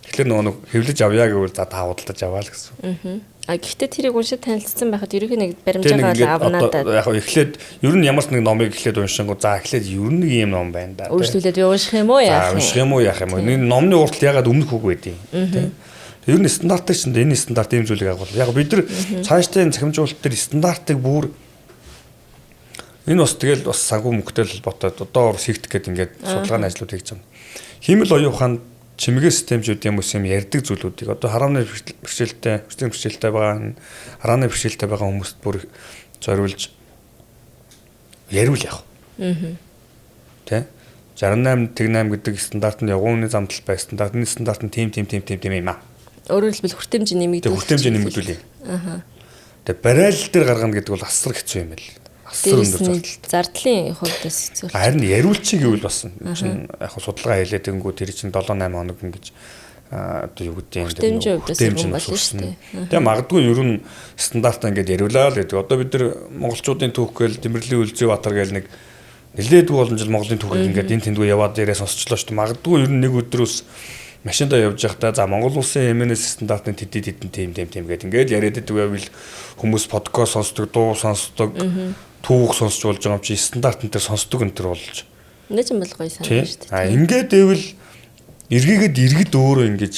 Тэгэхээр нөгөө нэг хэвлэж авъя гэвэл за та худалдаж аваа л гэсэн. А гэхдээ тэрийг уншид танилцсан байхад ерөнхий нэг баримжаагаа авнаа да. Яг эхлээд ер нь ямар ч нэг номыг эхлээд уншингуу за эхлээд ер нь нэг юм ном байна да. Өөрчлөлээд би унших юм уу яах юм? Унших юм уу яах юм? Нэг номны уртл ягаад өмнөх үг байдیں۔ Тэ. Ер нь стандартыг чинь энэ стандарт ийм зүйлийг агуул. Яг бид нар цаашдаа энэ захимжуулалт дээр стандартыг бүр энэ бас тэгэл бас санхүү мөнгөтэй холбоотой одоо хийгдэх гээд ингээд судалгааны ажлууд хийж байгаа. Хиймэл оюун ухаанд чимэгээ системжүүд юм ус юм ярьдаг зүйлүүдийг одоо харааны бэрхшээлтэй, хүчний бэрхшээлтэй байгаа, харааны бэрхшээлтэй байгаа хүмүүст бүр зориулж яриул явах. Тэ? 68 тэгнам гэдэг стандарт нь явган үнийн зам талбай стандарт, энэ стандарт нь тийм тийм тийм тийм тийм юм аа. Өөрөөр хэлбэл хүртээмж нэмэгдүүл. Хүртээмж нэмэгдүүлье. Тэгээ барайл дээр гаргана гэдэг бол асар хэцүү юм байл. Асар өндөр зардал. Зардлын хувьд бас хэцүү. Харин яриулчих гэвэл бас чинь яг судалгаа хийлээ тэгэнгүү тэр чинь 7 8 хоног ингэж одоо юу гэдэг юм хүртээмжийн хувьд бас болно шүү дээ. Тэгээ магадгүй ер нь стандартаа ингэж яриулаа л гэдэг. Одоо бид нар монголчуудын түүх гээл Тэмрэлийн Үлзий Баатар гээл нэг нэлээдгүй олон жил Монголын түүхийг ингээд энэ тэндгүй яваад яриа сонсчлоо шүү дээ. Магадгүй ер нь нэг өдрөөс машиндаа явж байхдаа за Монгол улсын MNS стандартын тэдий тэдэн тийм тийм тийм гэдэг ингээд яриад байдаг байвал хүмүүс подкаст сонсдог, дуу сонсдог, түүх сонсч болж байгаа юм чи стандарт энэ төр сонсдог энэ төр болж. Нэг юм бол гоё санаа шүү дээ. А ингээд байвал эргээгээд иргэд өөрөө ингэж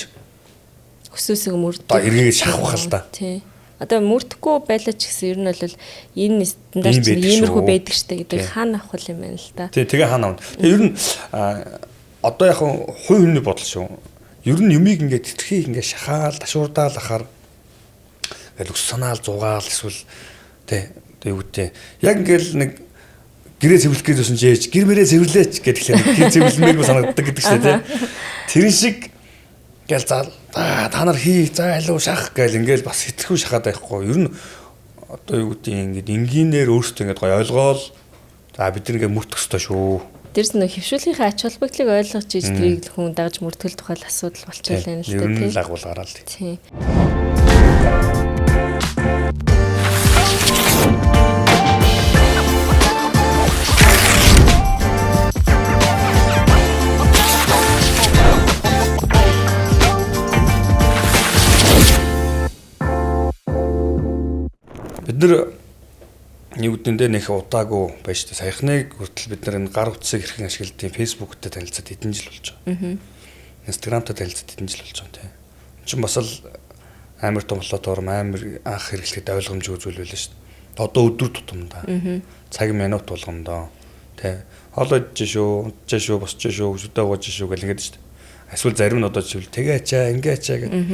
хөсөөсөг мөрдөг. Эргээгээд шахах л да. Тий. Одоо мөрдөхгүй байлаа ч гэсэн ер нь бол энэ стандарт чинь иймэрхүү байдаг штэ гэдэг хаана авах юм байна л да. Тий, тэгээ хаана авна. Тэгээ ер нь одоо яг хувь хүний бодол шүү. Ер нь юмыг ингээд тэтгэхийг ингээд шахаал, ташуурдаал ахаар ингээл өс санаал зугаал эсвэл тий юу гэдэг яг ингээл нэг гэрээ цэвэрлэх гэж байсан чи ээж гэр мөрөө цэвэрлээч гэхлээр гэр цэвэрлэмээргүй санагддаг гэдэг чинь тий. Тэрэн шиг ингээл за та нар хий за алуу шах гээл ингээл бас хитрхүү шахаад байхгүй. Ер нь одоо юу гэдэг ингээд энгийнээр өөрсдөө ингээд гоё ойлгоол за бид нар ингээд мөрдөх ёстой шүү. Дээрс нь хэвшүүлийнхээ ач холбогдлыг ойлгож иж тэрийг хүн дагаж мөрдгөл тухай асуудал болчихлоо юм л да. Ер нь лагуул гараал. Тий. Бид нар нүдэндээ нэх удаагүй байж та саяхныг хүртэл бид нар энэ гар утсыг хэрхэн ашигладгийг Facebook-тэй танилцаад хэдэн жил болж байгаа. Instagram-тай танилцаад хэдэн жил болж байгаа тийм. Энд чинь бас л амар том платформ, амар анх хэрэглэхэд ойлгомжгүй зүйл байлаа шүү дээ. Одоо өдөр тутамдаа. Цаг минут болгондоо тий. Хоолоо идэж шүү, унтж шүү, босч шүү, шүдэ ууж шүү гэл ингээд шүү дээ. Эсвэл зарим нь одоо жишээл тэгээ ачаа, ингээ ачаа гэдэг.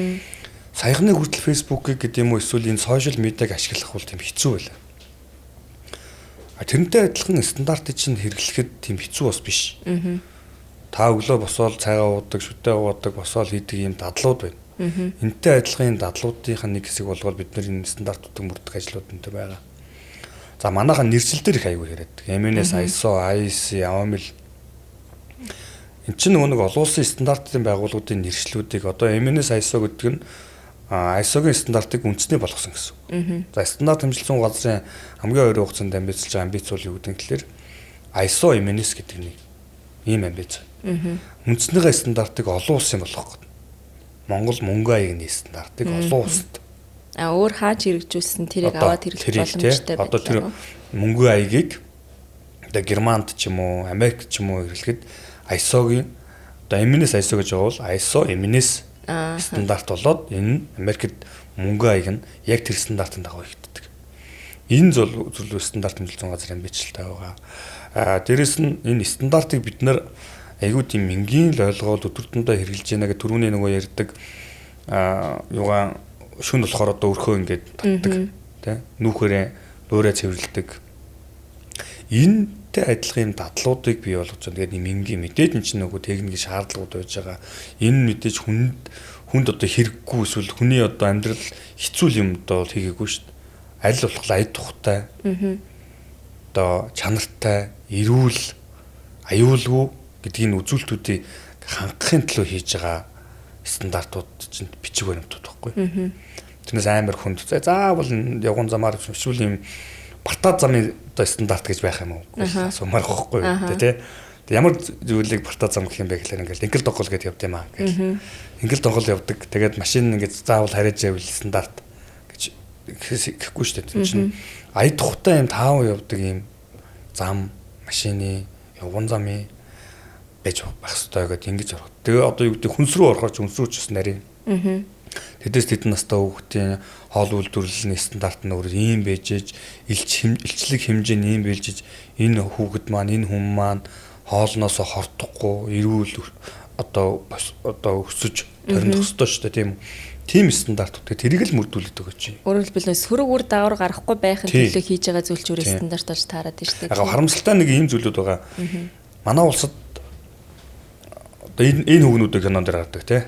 Саяхны хүртэл Facebook-ыг гэдэг юм уу эсвэл энэ сошиал медиаг ашиглах бол тийм хэцүү байлаа. А тэрнтэй адилхан стандартыг чинь хэрэглэхэд тийм хэцүү бас биш. Та өглөө босоод цайгаа уудаг, шүдэ уудаг, босоод хийдэг юм дадлууд байна. Энтэй адилхан юм дадлуудынх нь нэг хэсэг болгоод бид нар энэ стандартуудыг мөрдөх ажлууд энэ байгаа. За манайхан нэршил дээр их аягүй яриад. MNS, ISO, IEC, AML энэ чинь нөгөө нэг олон улсын стандартын байгууллагуудын нэршлүүдийг одоо MNS, ISO гэдэг нь ISO-гийн стандартыг үндэсний болгосон гэсэн үг. За стандарт хэмжилсэн газрын хамгийн ойрын хугацаанд амбицлж байгаа амбиц бол юу гэдэг нь тэгэхээр ISO MNS гэдэг нэг ийм амбиц. Үндэснийхээ стандартыг олон улсын болгох гэдэг. Монгол мөнгө аягны стандартыг олон улсад А өөр хаач хэрэгжүүлсэн тэрийг аваад хэрэглэх боломжтой байх. Одоо тэр мөнгө аягийг одоо Германд ч юм уу, Америкт ч юм уу хэрэглэхэд ISO-гийн одоо MNS ISO гэж байгаа бол ISO MNS стандарт болоод энэ Америкт мөнгө аяг нь яг тэр стандартын дагуу хийгддэг. Энэ зүйл стандарт хэмжилсэн газар амбицлтай байгаа. А дээрэс нь энэ стандартыг бид нар айгүй тийм энгийн л ойлгоод өдөр тутамдаа хэрэглэж байна гэх түрүүний нөгөө ярьдаг юугаа шүн болохоор одоо өрхөө ингээд татдаг тий нүүхээрээ буурай цэвэрлдэг. Энэтэй адилхан юм дадлуудыг бий болгож байгаа. Тэгээд юм энгийн мэдээж эн чинь нөгөө техникийн шаардлагууд байж байгаа. Энэ мэдээж хүнд одоо хэрэггүй эсвэл хүний одоо амьдрал хэцүү юм одоо хийгээгүй шүү дээ. Аль болох ая тухтай. Одоо чанартай, эрүүл, аюулгүй гэдгийг үзүүлэлтүүдийг хангахын төлөө хийж байгаа стандартууд чинь бичиг баримтууд байхгүй. Тэрнээс амар хүнд заавал явган замаар эсвэл юм бартаа замын одоо стандарт гэж байх юм уу гэж асуумаар байхгүй тий. Ямар зүйлийг бартаа зам гэх юм бэ гэхлээр ингээл инкэл донгол гэдээ явд юм аа гэл. Инкэл донгол явдаг. Тэгээд машин ингээд заавал хариж явал стандарт гэж гэхгүй шүү дээ. Тэр чинь ая тухтай юм таав явдаг юм зам машины явган замын байж байх хэрэгтэй гэдээ ингэж орох. Тэгээ одоо юу гэдэг хүнс рүү орохоор ч хүнс рүү ч бас нарийн. Тэдээс тэдэн настай хүүхдийн хоол үйлдвэрлэлийн стандарт нь өөр ийм байж ээж илчлэг хэмжээ нь ийм байж ээж энэ хүүхэд маань энэ хүн маань хоолноосоо хортохгүй эрүүл одоо өсөж торних ёстой шүү дээ тийм үү. Тийм стандартууд. Тэрийг л мөрдүүлдэг байгаа чи. Өөрөөр хэлбэл сөрөг үр дагавар гарахгүй байхын төлөө хийж байгаа зүйл ч өөр стандарт болж таарад байна шүү дээ. Яг харамсалтай нэг ийм зүйлүүд байгаа. Манай улсад одоо энэ хүүгнүүдийг кинон дээр гардаг тий.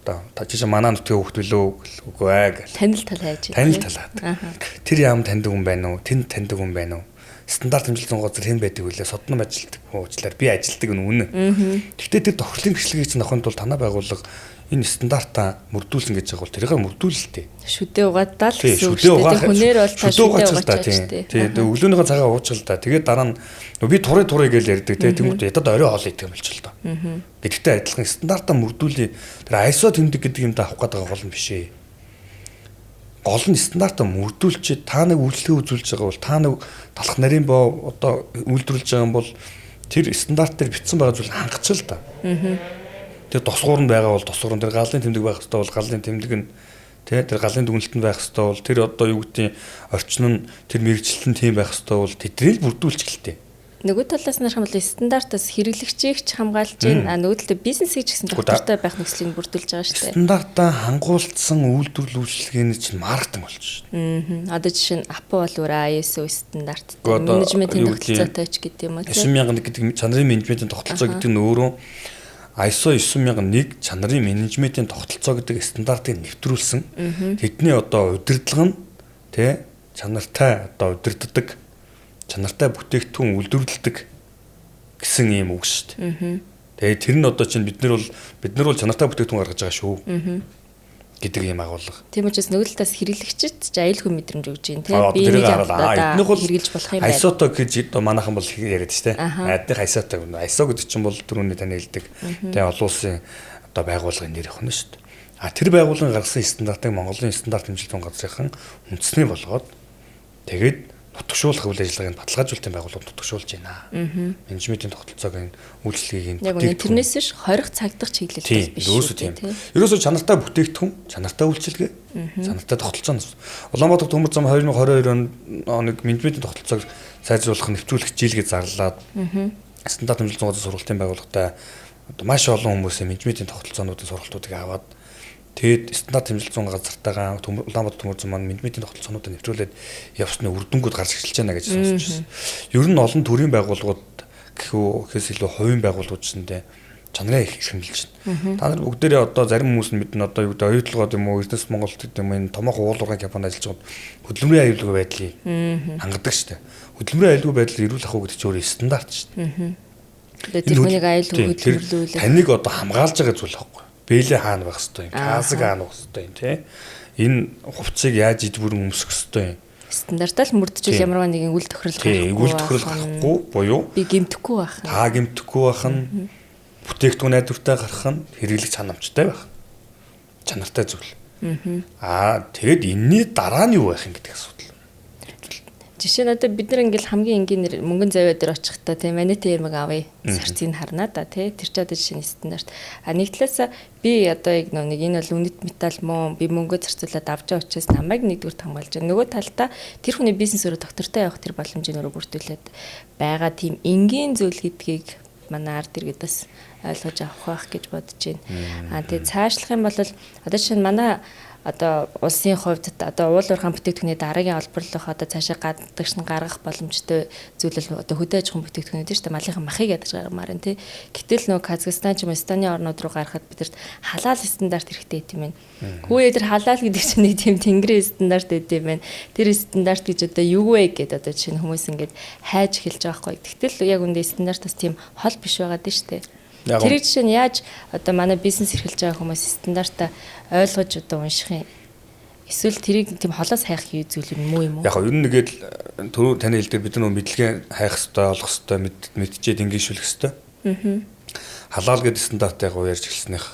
Одоо та чи манай нутгийн хүүхд билүү үгүй ээ гэл. Танил тал хайж. Танил тал хаадаг. Тэр яам таньдаг хүн байна уу? Тэнд таньдаг хүн байна уу? Стандарт хэмжилсэн газар хэн байдаг вүлээ? Содном ажилтдаг хүн уучлаар би ажилтдаг нь үнэн. Гэхдээ тэр тохирлын гэрчлэгийг чинь авахын тулд танай байгууллага энэ стандартаа мөрдүүлсэн гэж байгаа бол тэрийг мөрдүүлэлтэй. Шүдэ угаадаа л гэсэн үг шүү дээ. Хүнээр бол та шүдэ угаач тий. Тий. Тэгээ өглөөнийхөө цагаа уучих л да. Тэгээд дараа нь би турыг гэж ярьдаг тий. Тэнгүүт ядад орой хоол идэх юм болчих л доо. Гэдэгтэй адилхан стандартаа мөрдүүлээ. Тэр ISO тэмдэг гэдэг юм да авах гээд байгаа гол нь биш ээ. Гол нь стандартаа мөрдүүлчихэд та нэг үйлчлэгээ үзүүлж байгаа бол та нэг талах нарийн боо одоо үйлдвэрлэж байгаа юм бол тэр стандарт дээр бичсэн байгаа зүйл хангах л да. Тэр тосгуур нь байгаа бол тосгуур нь тэр галын тэмдэг байх ёстой бол галын тэмдэг нь тий тэр галын дүгнэлт нь байх ёстой бол тэр одоо юу гэдгийг орчин нь тэр мэрэгчлэл нь тийм байх ёстой бол тэднийг бүрдүүлчихэлтэй. Нөгөө талаас нь харах юм бол стандартаас хэрэглэгчийг ч хамгаалж байна. А нөгөө талд бизнесийг ч гэсэн доктортой байх нөхцөлийг бүрдүүлж байгаа шүү дээ. Стандартаа хангуулсан үйлдвэрлэл үйлчилгээний чинь маркетинг болчих шүү дээ. Одоо жишээ нь Apple бол өөр ISO стандарт, менежментийн тогтолцоотой ч гэдэг юм уу. 9001 гэдэг чанарын менежментийн тогтолцоо гэдэг нь өөрөө ISO 9001 чанарын менежментийн тогтолцоо гэдэг стандартыг нэвтрүүлсэн. Тэдний одоо удирдлага нь тэ чанартай одоо удирддаг, чанартай бүтээгдэхүүн үйлдвэрлэдэг гэсэн ийм үг шүү дээ. Тэгээд тэр нь одоо чинь бид нар бол чанартай бүтээгдэхүүн гаргаж байгаа шүү. Гэдэг ийм агуулга. Тийм учраас нөгөө талаас хэрэглэгчид ч аюулгүй мэдрэмж өгч байна тийм. Би нэг эднийх бол хэрэглэж болох юм байна. ISO-той гэж одоо манайхан бол яриад шүү дээ. Эднийх ISO-той. ISO гэдэг чинь бол түрүүний таны хэлдэг тийм олон улсын одоо байгууллагын нэр явах нь шүү дээ. А тэр байгууллагын гаргасан стандартыг Монголын стандарт хэмжилтийн газрынхан үндэсний болгоод тэгээд нутагшуулах үйл ажиллагааг баталгаажуулалтын байгууллага нутагшуулж байна. Менежментийн тогтолцоог энэ үйлчилгээг яг үнэ тэрнээс биш хорих цагдах чиглэл биш. Ерөөсөө тийм. Ерөөсөө чанартай бүтээгдэхүүн, чанартай үйлчилгээ, чанартай тогтолцоо. Улаанбаатар төмөр зам 2022 оныг менежментийн тогтолцоог сайжруулах нэвтрүүлэх жилгээ зарлаад стандарт хэмжил зүйн сургалтын байгууллагатай одоо маш олон хүмүүсийн менежментийн тогтолцоонуудын сургалтуудыг аваад тэгээд стандарт хэмжил зүйн газартайгаа Улаанбаатар төмөр зам маань менежментийн тогтолцоонуудыг нэвтрүүлээд явсны үр дүнгууд гарч эхэлж байна гэж сонсч байсан. Ер нь олон төрлийн байгууллагууд гэхээс илүү хувийн байгууллагууд ч чанарын их эрхэмлэж байна. Та нар бүгдээрээ одоо зарим хүмүүс нь мэднэ одоо юу гэдэг оюутлогод юм уу Эрдэнэс Монголд гэдэг юм энэ томоохон уулуурхайн компанид ажиллаж байгаад хөдөлмөрийн аюулгүй байдлыг хангадаг шүү дээ. Хөдөлмөрийн аюулгүй байдлыг эрүүл ах уу гэдэг чинь өөрөө стандарт шүү дээ. Тэгээд тэр хүнийг аюулгүй хөдөлмөрлүүлэх. Таныг одоо хамгаалж байгаа зүйл байхгүй. Бэлээ хаана байх хэвтэй юм, касаг хаана байх хэвтэй юм тий. Энэ хувцсыг яаж ид бүрэн өмсөх хэвтэй юм. Стандартаа л мөрдөжөл ямарваа нэгэн үл тохирол гаргахгүй. Үл тохирол гаргахгүй буюу би гэмтэхгүй байх. Та гэмтэхгүй байх нь бүтээгдэхүүн найдвартай гарах нь хэрэглэх чанамжтай байх. Чанартай зүйл. Аа тэгэд энэний дараа нь юу байх юм гэдэг асуудал. Жишээ нь одоо бид нар ингээл хамгийн энгийн мөнгөн завиа дээр очихдоо тийм манитын ярмаг авъя. Сарцыг харнаа да тий. Тэр ч одоо жишээ нь стандарт. А нэг талаас би одоо яг нэг энэ бол үнэт металл мөн би мөнгө зарцуулаад авч байгаа учраас намайг нэгдүгээр хамгаалж байгаа. Нөгөө талдаа тэр хүний бизнес өөрөө доктортой явах тэр боломжийг өөрөө бүрдүүлээд байгаа тийм энгийн зүйл гэдгийг манай ард иргэд бас ойлгож авах байх гэж бодож байна. А тэгээ цаашлах юм бол одоо жишээ нь манай одоо улсын хувьд одоо уул уурхайн бүтээгдэхүүний дараагийн олборлох одоо цаашаа гадагш нь гаргах боломжтой зүйл бол одоо хөдөө аж ахуйн бүтээгдэхүүнүүд шүү дээ. Малынхан махыг ядаж гаргамаар байна тий. Гэтэл нөгөө Казахстан ч юм уу Эстоны орнууд руу гарахад бидэрт халаал стандарт хэрэгтэй юм байна. Хүү тэр халаал гэдэг чинь нэг тийм тэнгэрийн стандарт байд юм байна. Тэр стандарт гэж одоо юу вэ гэдээ одоо жишээ нь хүмүүс ингээд хайж эхэлж байгаа байхгүй. Гэтэл яг үндэ стандартаас тийм хол биш байгаа дээ шүү дээ. Тэр жишээ нь яаж одоо манай бизнес эрхэлж байгаа хүмүүс стандартаа ойлгож одоо унших юм? Эсвэл тэрийг тийм холоос хайх зүйл юм уу юм уу? Яг нь ер нь нэгээд түрүү таны хэлдэг бид нар мэдлэгээ хайх хэвээр, олох хэвээр, мэдчихэд ингэшүүлэх хэвээр. Халаал гэдэг стандарт яг ярьж эхэлснийх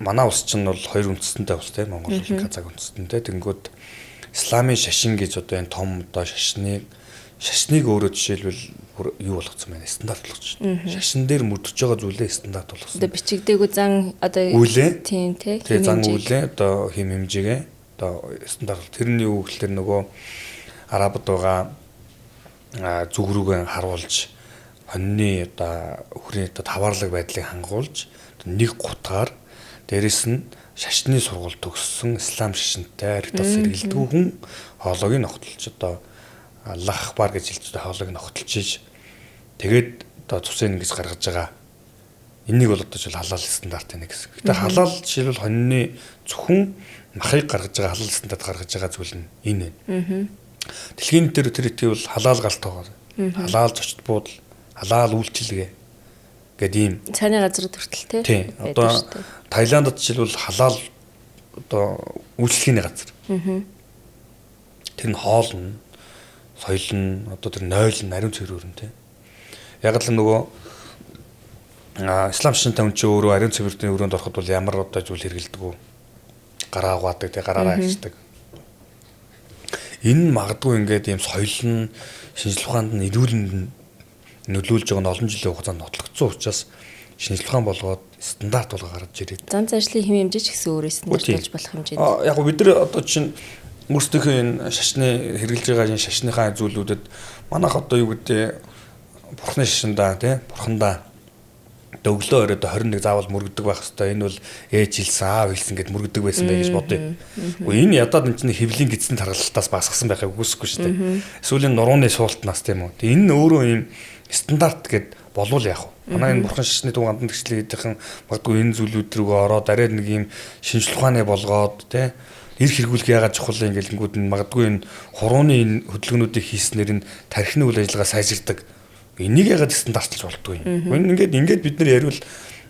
манай улс чинь бол хоёр үндэстэнтэй улс тийм Монгол улс Казак үндэстэнтэй. Тэнгүүд исламын шашин гэж одоо энэ том одоо шашныг өөрөө жишээлбэл юу болгоцсон байна? Стандарт болгоцсон. Шашин дээр мөрдөж байгаа зүйлээ стандарт болгосон. Одоо бичигдээгүй зан одоо үйлээ тийм тий. Зан үйлээ одоо хэм хэмжээгээ одоо стандарт. Тэрний юу гэхэлэр нөгөө арабд байгаа зүг рүүгээ харуулж хоньны одоо өхрийн одоо таваарлаг байдлыг хангуулж нэг гутгаар дээрэс нь шашны сургууль төгссөн ислам шашинтай ритос сэргэлдэггүй хүн хоолойг ногтолж одоо Аллах акбар гэж хэлж одоо хоолойг ногтолж тэгээд одоо цусыг ингэж гаргаж байгаа. Энийг бол одоо жишээл халаал стандарт нэг гэсэн. Гэтэ халаал жишээлбэл хоньны зөвхөн махыг гаргаж байгаа халаал стандарт гаргаж байгаа зүйл нь энэ байна. Дэлхийн дээр тэр итгэв бол халаал галт байгаа. Халаал зочд буудал, халаал үйлчилгээ гэдэг ийм цааны газар хүртэл тий. Одоо Таиландд жишээлбэл халаал одоо үйлчилгээний газар. Тэр нь хоол нь соёл нь одоо тэр нойл нь ариун цэврээр нь тий. Яг л нөгөө ислам шинтэй хүн чинь өөрөө ариун цэвэртний өрөөнд ороход бол ямар одоо зүйл хэрэгэлдэг үү? Гараа угаадаг тий, гараараа арчдаг. Энэ нь магадгүй ингээд ийм соёл нь шинжлэх ухаанд нь эрүүлэнд нь нөлөөлж байгаа нь олон жилийн хугацаанд нотлогдсон учраас шинжлэх ухаан болгоод стандарт болгоо гаргаж ирээд. Зан заншлын хэм хэмжээ ч гэсэн өөрөө стандарт болж болох хэмжээнд. Яг гоо бид нар одоо чинь өөрсдийнхөө энэ шашны хэрэглэж байгаа энэ шашныхаа зүйлүүдэд манайх одоо юу гэдэг бурхны шашиндаа тий бурхандаа өглөө оройд 21 заавал мөргөдөг байх хэвээр энэ бол ээж хэлсэн аав хэлсэн гэд мөргөдөг байсан байх гэж бодъё. Үгүй энэ ядаад энэ чинь хэвлийн гидсэн тархалтаас басгасан байхыг үгүйсэхгүй шүү дээ. Эсвэл энэ нурууны суултнаас тийм үү. Тэг энэ нь өөрөө ийм стандарт гэд болвол яах вэ? Манай энэ бурхан шашны төв гандан тэгшлээ гэдийнхэн магадгүй энэ зүйлүүд рүүгээ ороод арай нэг ийм шинжлэх ухааны болгоод тий эрх хэрэгүүлэх яагаад чухал юм гэлэнгүүд нь магадгүй энэ хурууны энэ хөдөлгөөнүүдийг хийснээр энэ тархины үйл ажиллагаа сайжирдаг. Энийг яагаад стандартчилж болдгоо юм. Энэ ингээд бид нар яриул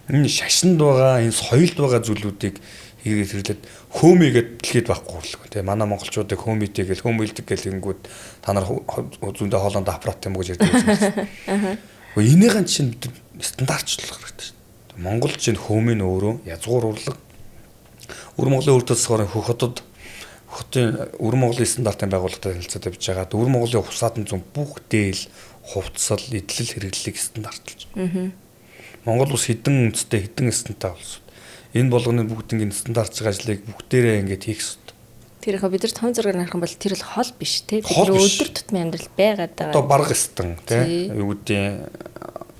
энэ шашинд байгаа, энэ соёлд байгаа зүйлүүдийг хийгээд хэрэглээд хөөмийгээд дэлхийд байхгүй хурлаг. Тэ манай монголчуудыг хөөмийтэй гэл хөөмөйлдөг гэлэнгүүд та нар зүүндээ хоолонд аппарат юм гэж ярьдаг байсан. Гэхдээ энийхэн чинь бид стандартчлах хэрэгтэй шүү дээ. Монгол чинь хөөмийн өөрөө язгуур урлаг. Өвөр Монголын өвөр төсөөрийн хөх хотод Хотын Өвөр Монголын стандартын байгууллагатай танилцаад явж байгаа. Өвөр Монголын хувьсаатан зүүн бүх дээл, хувцсал, эдлэл хэрэглэлийг стандартлж. Монгол улс хэдэн үндэстэй хэдэн стандарт улс. Энэ болгоны бүгднийг стандартч ажлыг бүгдээрээ ингээд хийх ёстой. Тэр их бид нар том зургаар харах юм бол тэр бол хол биш те. Бид өдөр тутмын амьдрал байгаад байгаа. Одоо барга стан те. Юу гэдэг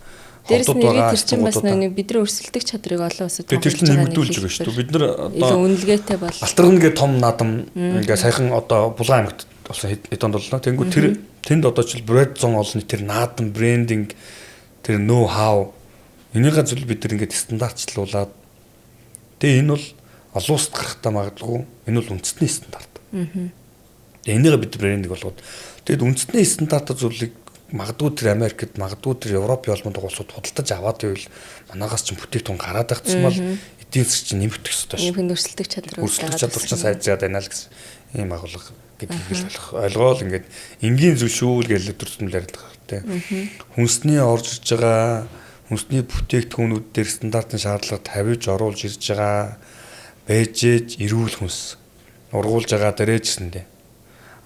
Дээрс нь тэр чинь бас нэг бидний өрсөлдөх чадрыг олон улсад тэр чинь нэмэгдүүлж байгаа шүү дээ. Бид нар одоо үнэлгээтэй бол Алтарган гэ том наадам ингээ саяхан одоо Булган аймагт болсон хэд онд боллоо. Тэнгүү тэр тэнд одоо чил брэнд зон олон тэр наадам брендинг тэр ноу хау энийгээ зүйл бид нар ингээд стандартчлуулад тэгээ энэ бол олон улсад гарахтаа магадгүй энэ бол үндэсний стандарт. Тэгээ энийгээ бид брендинг болгоод тэгэд үндэсний стандарт зүйлийг магадгүй тэр Америкт, магадгүй тэр Европын холбоонд улсууд худалдаж аваад байвал манаагаас ч бүтээгдэхүүн гараад байх тусмал эдийн засаг чинь нэмэгдэх ёстой шүү. Нэмэх өрсөлдөх чадвар өрсөлдөх чадвар чинь сайжраад байна л гэсэн ийм агуулга гэдгийг л болох ойлгоол ингээд энгийн зүйл шүү л гэж өдөр тутмын ярьдаг хэрэгтэй. Хүнсний орж ирж байгаа хүнсний бүтээгдэхүүнүүд дээр стандартын шаардлага тавьж оруулж ирж байгаа бэжэж эрүүл хүнс ургуулж байгаа дээрээжсэндээ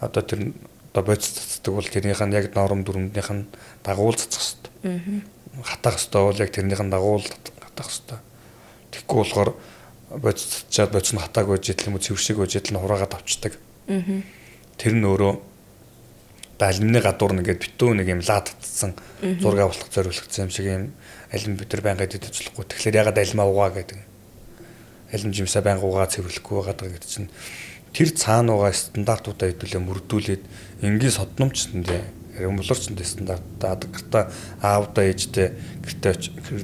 одоо тэр одоо бодис цацдаг бол тэрнийх нь яг норм дүрмнийх нь дагуул цацах хэрэгтэй. Хатаах хэрэгтэй бол яг тэрнийх нь дагуул хатаах хэрэгтэй. Тэгэхгүй болохоор бодис цацчаад бодис нь хатааг байж идэл юм уу цэвэр шиг байж идэл нь хураагаад авчдаг. Тэр нь өөрөө одоо алюминий гадуур нэгээд битүү нэг юм лаа татсан зураг авах зориулагдсан юм шиг юм алюмин бид нар байнга идэж болохгүй. Тэгэхээр ягаад алюмаа угаа гэдэг. Алюм жимсаа байнга угаа цэвэрлэхгүй байгаад байгаа гэдэг чинь тэр цаана байгаа стандартуудаа хэдүүлээ мөрдүүлээд энгийн содномчсэндээ өмлөрчөнд стандартаа гартаа аавдаа ээжтэй гэртээ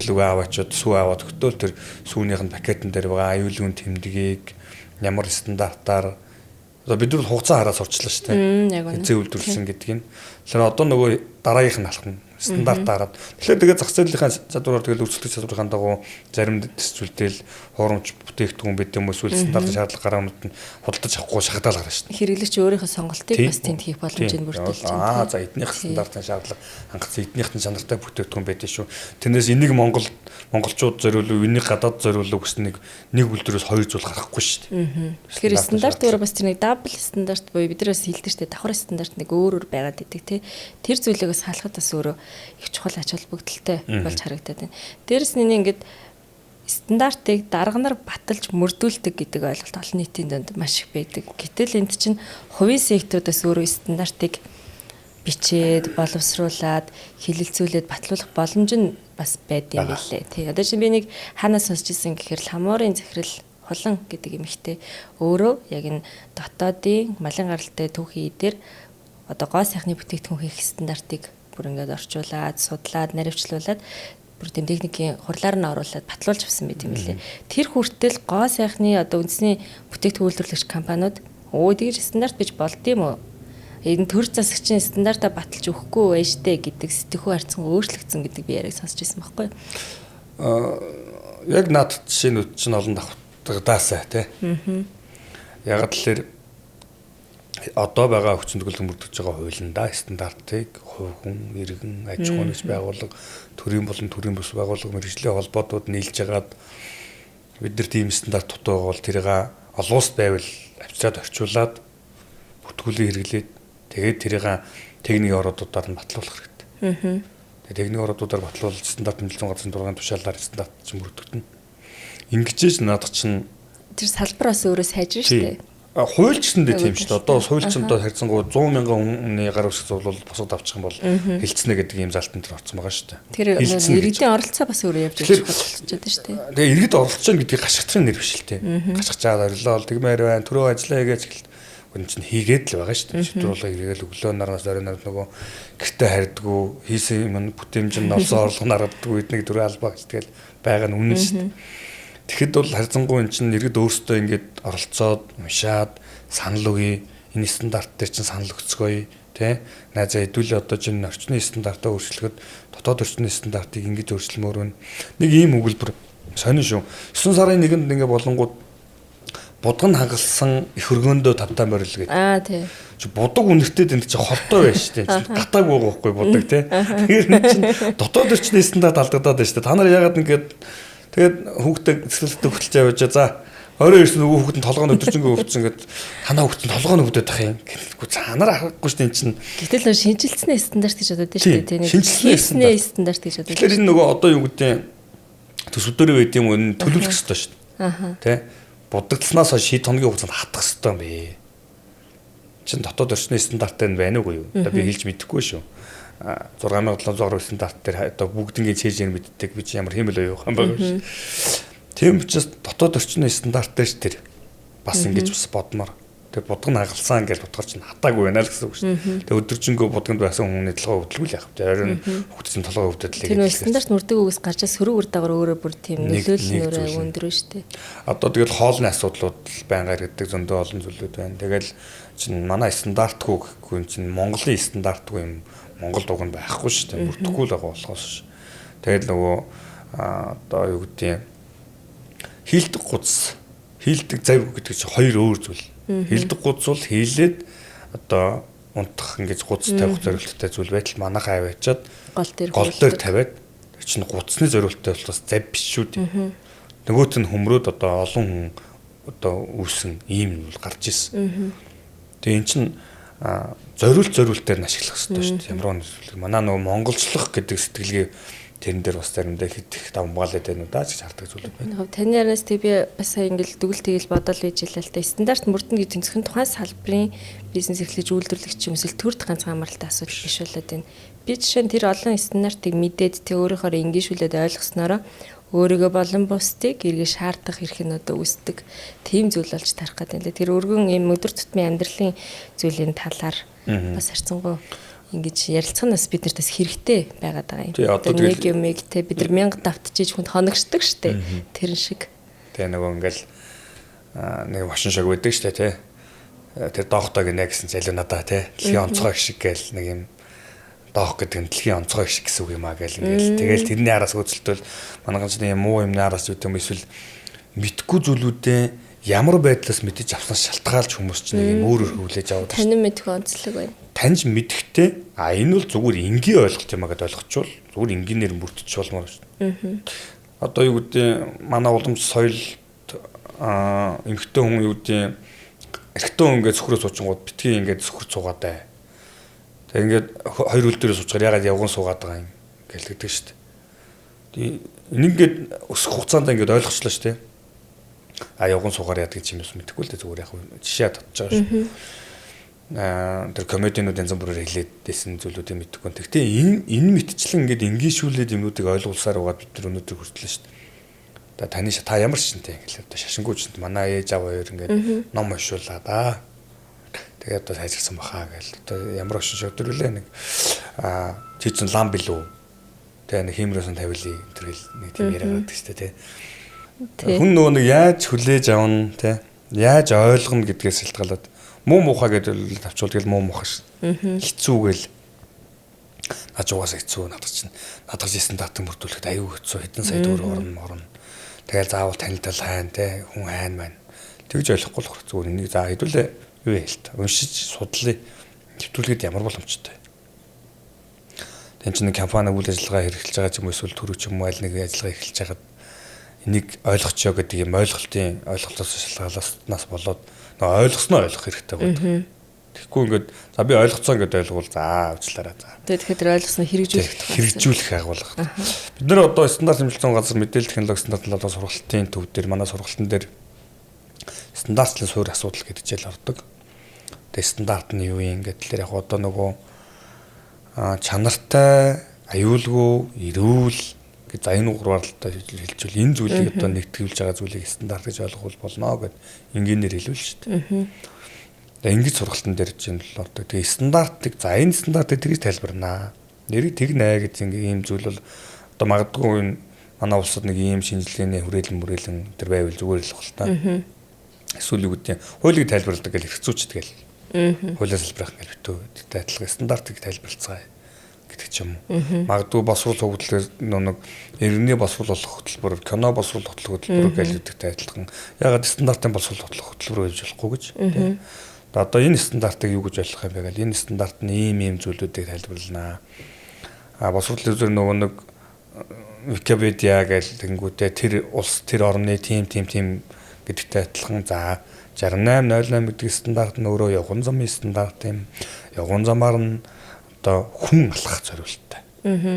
гэрлүүгээ аваачаад сүү аваад өгтөөл тэр сүүнийх нь пакетэн дээр байгаа аюулгүй тэмдгийг ямар стандартаар одоо бид нар хугацаа хараа сурчлаа шүү дээ. Хязээ үйлдвэрлэсэн гэдгийг нь. Тэгэхээр одоо нөгөө дараагийнх нь алхам стандартаа хараад. Тэгэхээр тэгээд зах зээлийнхаа чадвараар тэгэл өрсөлдөх чадварын дагуу зарим зүйлдэл хуурамч бүтээгдэхүүн бид юм эсвэл стандартын шаардлага гараанууд нь худалдаж авахгүй шахагдаал гарна шүү дээ. Хэрэглэгч өөрийнхөө сонголтыг бас тэнд хийх боломжийг бүрдүүлж байна. За эднийх стандартын шаардлага хангацсан эднийх нь чанартай бүтээгдэхүүн байдэн шүү. Тэрнээс энийг монголчууд зориулав, энийг гадаад зориулав гэсэн нэг үйлдвэрээс хоёр зүйл гарахгүй шүү дээ. Тэгэхээр стандарт өөрөө бас тэр нэг double стандарт буюу бид нар бас хэлдэг шүү дээ. Давхар стандарт нэг өөр өөр байгаад идэг тий. Тэр зүйлийг бас халахад бас өөрөө их чухал ач холбогдолтой болж харагдаад байна. Дээрэс нь ингээд стандартыг дарга нар баталж мөрдүүлдэг гэдэг ойлголт олон нийтийн дунд маш их байдаг. Гэтэл энд чинь хувийн секторудаас өөрөө стандартыг бичээд, боловсруулад, хилэлцүүлээд батлуулах боломж нь бас байд юм билээ. Тий. Одоо чинь би нэг хаанаас сонсч ирсэн гэхээр Ламуурын захирал Хулан гэдэг эмэгтэй өөрөө яг энэ дотоодын малын гаралтай түүхийн эдээр одоо гоо сайхны бүтээгдэхүүн хийх стандартыг бүр ингээд орчуулад, судлаад, наривчлуулад бүр тийм техникийн хурлаар нь оруулаад батлуулж авсан байт юм билээ. Тэр хүртэл гоо сайхны одоо үндэсний бүтээгдэхүүн үйлдвэрлэгч компаниуд тэгж стандарт бич болд юм уу? Энэ төр засагчийн стандартаа баталж өгөхгүй байж штэ гэдэг сэтгхүү харьцан өөрчлөгдсөн гэдэг би яриаг сонсч ирсэн байхгүй юу? Яг над жишээнүүд чинь олон давтагдаасай тий. Ягаад тэгэхээр одоо байгаа хүчин төгөлдөр мөрдөж байгаа хуулиндаа стандартыг хувь хүн, иргэн, аж ахуйн нэгж байгууллага, төрийн болон төрийн бус байгууллага, мэргэжлийн холбоотууд нийлж хагаад бид нар тийм стандарт дутуу байгаа бол тэрийг олон улс байвал авчираад орчуулад бүртгүүлэн хэрэглээд тэгээд тэрийг техникийн ороодуудаар нь батлуулах хэрэгтэй. Тэгээд техникийн ороодуудаар батлуул стандарт тэмдэглэсэн газрын 6 тушаалаар стандарт чинь мөрдөгдөнө. Ингэжээж наадах чинь тэр салбар бас өөрөө сайжирна шүү дээ. Хуульчсэндээ тийм шүү дээ. Одоо хуульчин одоо харьцангуй 100 мянган хүний гар үсэг зовлол босгод авчих юм бол хилцнэ гэдэг ийм залтан дээр орсон байгаа шүү дээ. Тэр иргэдийн оролцоо бас өөрөө явж ирэх болчиход байна шүү дээ. Тэгээ иргэд оролцож байгаа гэдгийг гашигтрын нэр биш л дээ. Гашгачаад орилоо тэгмээр байна. Төрөө ажиллаа хийгээч гэлт. Үн чинь хийгээд л байгаа шүү дээ. Шүтрүүлэг эргээл өглөө нараас орой нараад нөгөө гэрте харьдгүү хийсэн юм бүтээмж нь олсон орлого нараддгүй эднийг төрөө албаа гэж тэгэл байгаа нь үнэн шүү дээ. Тэгэхэд бол харьцангуй эн чинь иргэд өөрсдөө ингээд оролцоод уншаад санал өгье. Энэ стандарт дээр чинь санал өгцгөөе тий. Найзаа хэдүүлээ одоо чинь орчны стандартаа өөрчлөхөд дотоод орчны стандартыг ингэж өөрчлөмөр байна. Нэг ийм өгүүлбэр сонин шүү. 9 сарын 1-нд ингээ болонгууд будган хагалсан их өргөөндөө тавтаа морил гэдэг. Аа тий. Чи будаг үнэртэй тэнд чи холдоо байж штэ. Гатааг байгаа байхгүй будаг тий. Тэгэхээр эн чинь дотоод орчны стандарт алдагдаад байна штэ. Та нар яагаад ингээд тэгээд хүүхдээ цэцэрлэгт хөтөлж явж за Орой ирсэн нөгөө хүүхэд нь толгой нь өдөржингөө өвдсөн ингээд танаа хүүхэд нь толгой нь өвдөд ах юм. Гэхгүй цаанаар харахгүй шүү дээ эн чинь. Гэтэл нөө шинжилсэн стандарт гэж бодод шүү дээ тийм. Шинжилсэн стандарт гэж бодод. Тэгэхээр энэ нөгөө одоо юу гэдэг төсөв дээр байд юм энэ төлөвлөх ёстой шүү дээ. Аха. Тэ? Будагдсанаас хойш хэд хоногийн хугацаанд хатах ёстой юм бэ? Чин дотоод орчны стандарттай нь байна уугүй юу? Одоо би хэлж мэдэхгүй шүү. 6700 гаруй стандарт дээр одоо бүгднгийн цэжээр мэддэг би чи ямар хиймэл оюухан байгаа шүү. Тийм учраас дотоод орчны стандарттай ш тэр бас ингэж бас бодмоор. Тэр будг нь хагалсан гэж бодохоор чинь хатаагүй байна л гэсэн үг шүү. Тэгээ өдөржингөө будганд байсан хүмүүний толгой өвдөлгүй л яах вэ? Оройн хүүхдийн чинь толгой өвдөд л Тэр нөө стандарт мөрдөг үгс гарч сөрөг үр дагавар өөрөө бүр тийм нөлөөлөл нь өөрөө өндөр шүү дээ. Одоо тэгэл хоолны асуудлууд л байнга яригддаг зөндөө олон зүйлүүд байна. Тэгэл чинь манай стандартгүй гэхгүй юм чинь Монголын стандартгүй юм Монгол дуг нь байхгүй шүү дээ. Бүрдэхгүй л байгаа болохоос ш. Тэгэл нөгөө одоо юу гэдгийг хилдэг гуц, хилдэг зав гэдэг чинь хоёр өөр зүйл. Хилдэг гуц бол хийлээд одоо унтах ингэж гуц тавих зорилттой зүйл байтал манайхаа аваачаад гол дээр тавиад тэр чинь гуцны зорилттой болохоос зав биш шүү дээ. Нөгөөт нь хөмрөөд одоо олон хүн одоо үүсэн ийм юм бол гарч ирсэн. Тэгээ эн чинь зориулт зориултаар нь ашиглах хэрэгтэй шүү дээ. Ямар нэгэн зүйлийг манай нөгөө монголчлох гэдэг сэтгэлгээ тэрэн дээр бас заримдаа хэд их давмгаалаад байна уу даа гэж хардаг зүйлүүд байна. Таны ярианаас тэг би бас сая ингээл дүгэл тэгэл бодол байж илаа л та. Стандарт мөрдөн гэж зөвхөн тухайн салбарын бизнес эрхлэж үйлдвэрлэгч юм эсвэл төрд ганцхан амралтай асуудал биш болоод байна. Би жишээ нь тэр олон стандартыг мэдээд тэг өөрөөхөө ингэшүүлээд ойлгосноороо өөрийгөө болон бусдыг эргээ шаардах эрх нь одоо үүсдэг тийм зүйл болж тарах гэдэг юм лээ. Тэр өргөн ийм өдөр тутмын амьдралын зүйлийн талаар бас харьцангуй ингэж ярилцах нь бас бид нарт бас хэрэгтэй байгаад байгаа юм. Одоо нэг юмыг те бид нар мянга давтчихж хүнд хоногшдог штэ. Тэрэн шиг. Тэ нөгөө ингээл нэг машин шиг байдаг штэ те. Тэр доохтой гинэ гэсэн чинь илүү надаа те. Дэлхийн онцгой шиг гээл нэг юм доох гэдэг нь дэлхийн онцгой шиг гэсэн үг юм а гээл ингээл тэгэл тэрний араас үзэлтвэл манайхан ч нэг муу юмны араас үт юм эсвэл мэдгүй зүйлүүдээ ямар байдлаас мэдэж авснаас шалтгаалж хүмүүс ч нэг юм өөр өөр хүлээж аваад танин мэдэх онцлог байна. Таньж мэдэхтэй а энэ бол зүгээр энгийн ойлголт юм а гэдээ ойлгочвол зүгээр энгийнээр мөрдөж болмоор шүү. Одоо юу гэдэг манай уламж соёлд эмэгтэй хүн юу гэдэг эрэгтэй хүн ингээд сөхрөө суучингууд битгий ингээд сөхөр цугаад бай. Тэг ингээд хоёр үл дээрээ суучгаар ягаад явган суугаад байгаа юм гэлдэг шүү дээ. Энэ ингээд өсөх хугацаанд ингээд ойлгочлоо шүү дээ. А явган суугаар яадаг юм бас мэдэхгүй л дээ зүгээр яг жишээ татж байгаа шүү. Тэр комединууд янз бүрээр хэлээд байсан зүйлүүдийг мэдэхгүй. Тэгтээ энэ мэтчлэн ингээд энгийншүүлээд юмнуудыг ойлгуулсаар байгаа бид нар өнөөдөр хүртлээ шүү дээ. Одоо таны та ямар шинтэй ингээл одоо шашингүй ч манай ээж аав хоёр ингээд ном уншуулаа да. Тэгээд одоо сайжирсан баха гээл. Одоо ямар ошин шөдөр үлээ нэг чи чинь лам билүү. Тэгээ нэг хиймрөөсөн тавилий энэ төр гэл нэг тийм яриа гаргадаг шүү дээ тий. Хүн нөгөө нэг яаж хүлээж авна тий. Яаж ойлгоно гэдгээс шалтгаалаад муу муухай гэдэг тавчвал тэгэл муу муухай шин. Хэцүү гээл. Наач угаасаа хэцүү надад чинь надад хийсэн датан бүрдүүлэхэд аюу хэцүү хэдэн сая төгрөг орно морно. Тэгэл заавал танил тал хайна тий хүн хайна байна. Тэгж ойлгохгүй л зүгээр энийг за хэдүүлээ юу яа л та уншиж судлаа нэвтрүүлгээд ямар боломжтой. Тэн чинь компани үйл ажиллагаа хэрэгжиж байгаа ч юм уу эсвэл төрөв ч юм уу аль нэг ажиллагаа эхэлж байгаад энийг ойлгочоо гэдэг юм ойлголтын ойлголтоос шалтгаалснаас болоод нөгөө ойлгосноо ойлгох хэрэгтэй байдаг. Тэгэхгүй ингээд за би ойлгоцсон гэдээ ойлгуул за уучлаарай за. Тэгэхээр тэр ойлгосноо хэрэгжүүлэх агуулга. Бид нар одоо стандарт хэмжилтийн газар мэдээлэл технологи стандарт талаар сургалтын төв дээр манай сургалтын дээр стандартлын суурь асуудал гэдэг хичээл ордог. Тэгээ стандарт нь юу юм гэдэг тэр яг одоо нөгөө чанартай, аюулгүй, эрүүл гэж за энэ гурваар л одоо хэлжүүл энэ зүйлийг одоо нэгтгүүлж байгаа зүйлийг стандарт гэж ойлгох болно гэд энгийнээр хэлвэл шүү дээ. Тэгээ ингэж сургалтын дээр чинь л ордог. Тэгээ стандартыг за энэ стандартыг тэгж тайлбарнаа. Нэрийг тэгнэ гэж ингээ ийм зүйл бол одоо магадгүй энэ манай улсад нэг ийм шинжилгээний хүрээлэн мүрээлэн тэр байвал зүгээр л бал та. Эсвэл юу гэдэг хуулийг тайлбарладаг гэл хэрэгцүүч тэгэл. Хуулиар салбарах ингээл битүү. Тэгтээ адилхан стандартыг тайлбарлацгаая гэдэг ч юм уу. Магадгүй босрол хөглөлөөр нэг иргэний босрол болох хөтөлбөр, кино босрол хөтөлбөр гэж гэдэгтэй адилхан. Ягаад стандартын босрол хөтлөх хөтөлбөр гэж болохгүй гэж тийм. Одоо энэ стандартыг юу гэж ойлгох юм бэ гэл энэ стандарт нь ийм ийм зүйлүүдийг тайлбарлана. А босрол зөв нөгөө нэг Википедиа гэл тэнгүүтээ тэр улс тэр орны тийм тийм тийм Гэдэгтэй адилхан за 6808 гэдэг стандарт нь өөрөө явган замын стандарт юм. Явган замаар нь одоо хүн алхах зориулттай.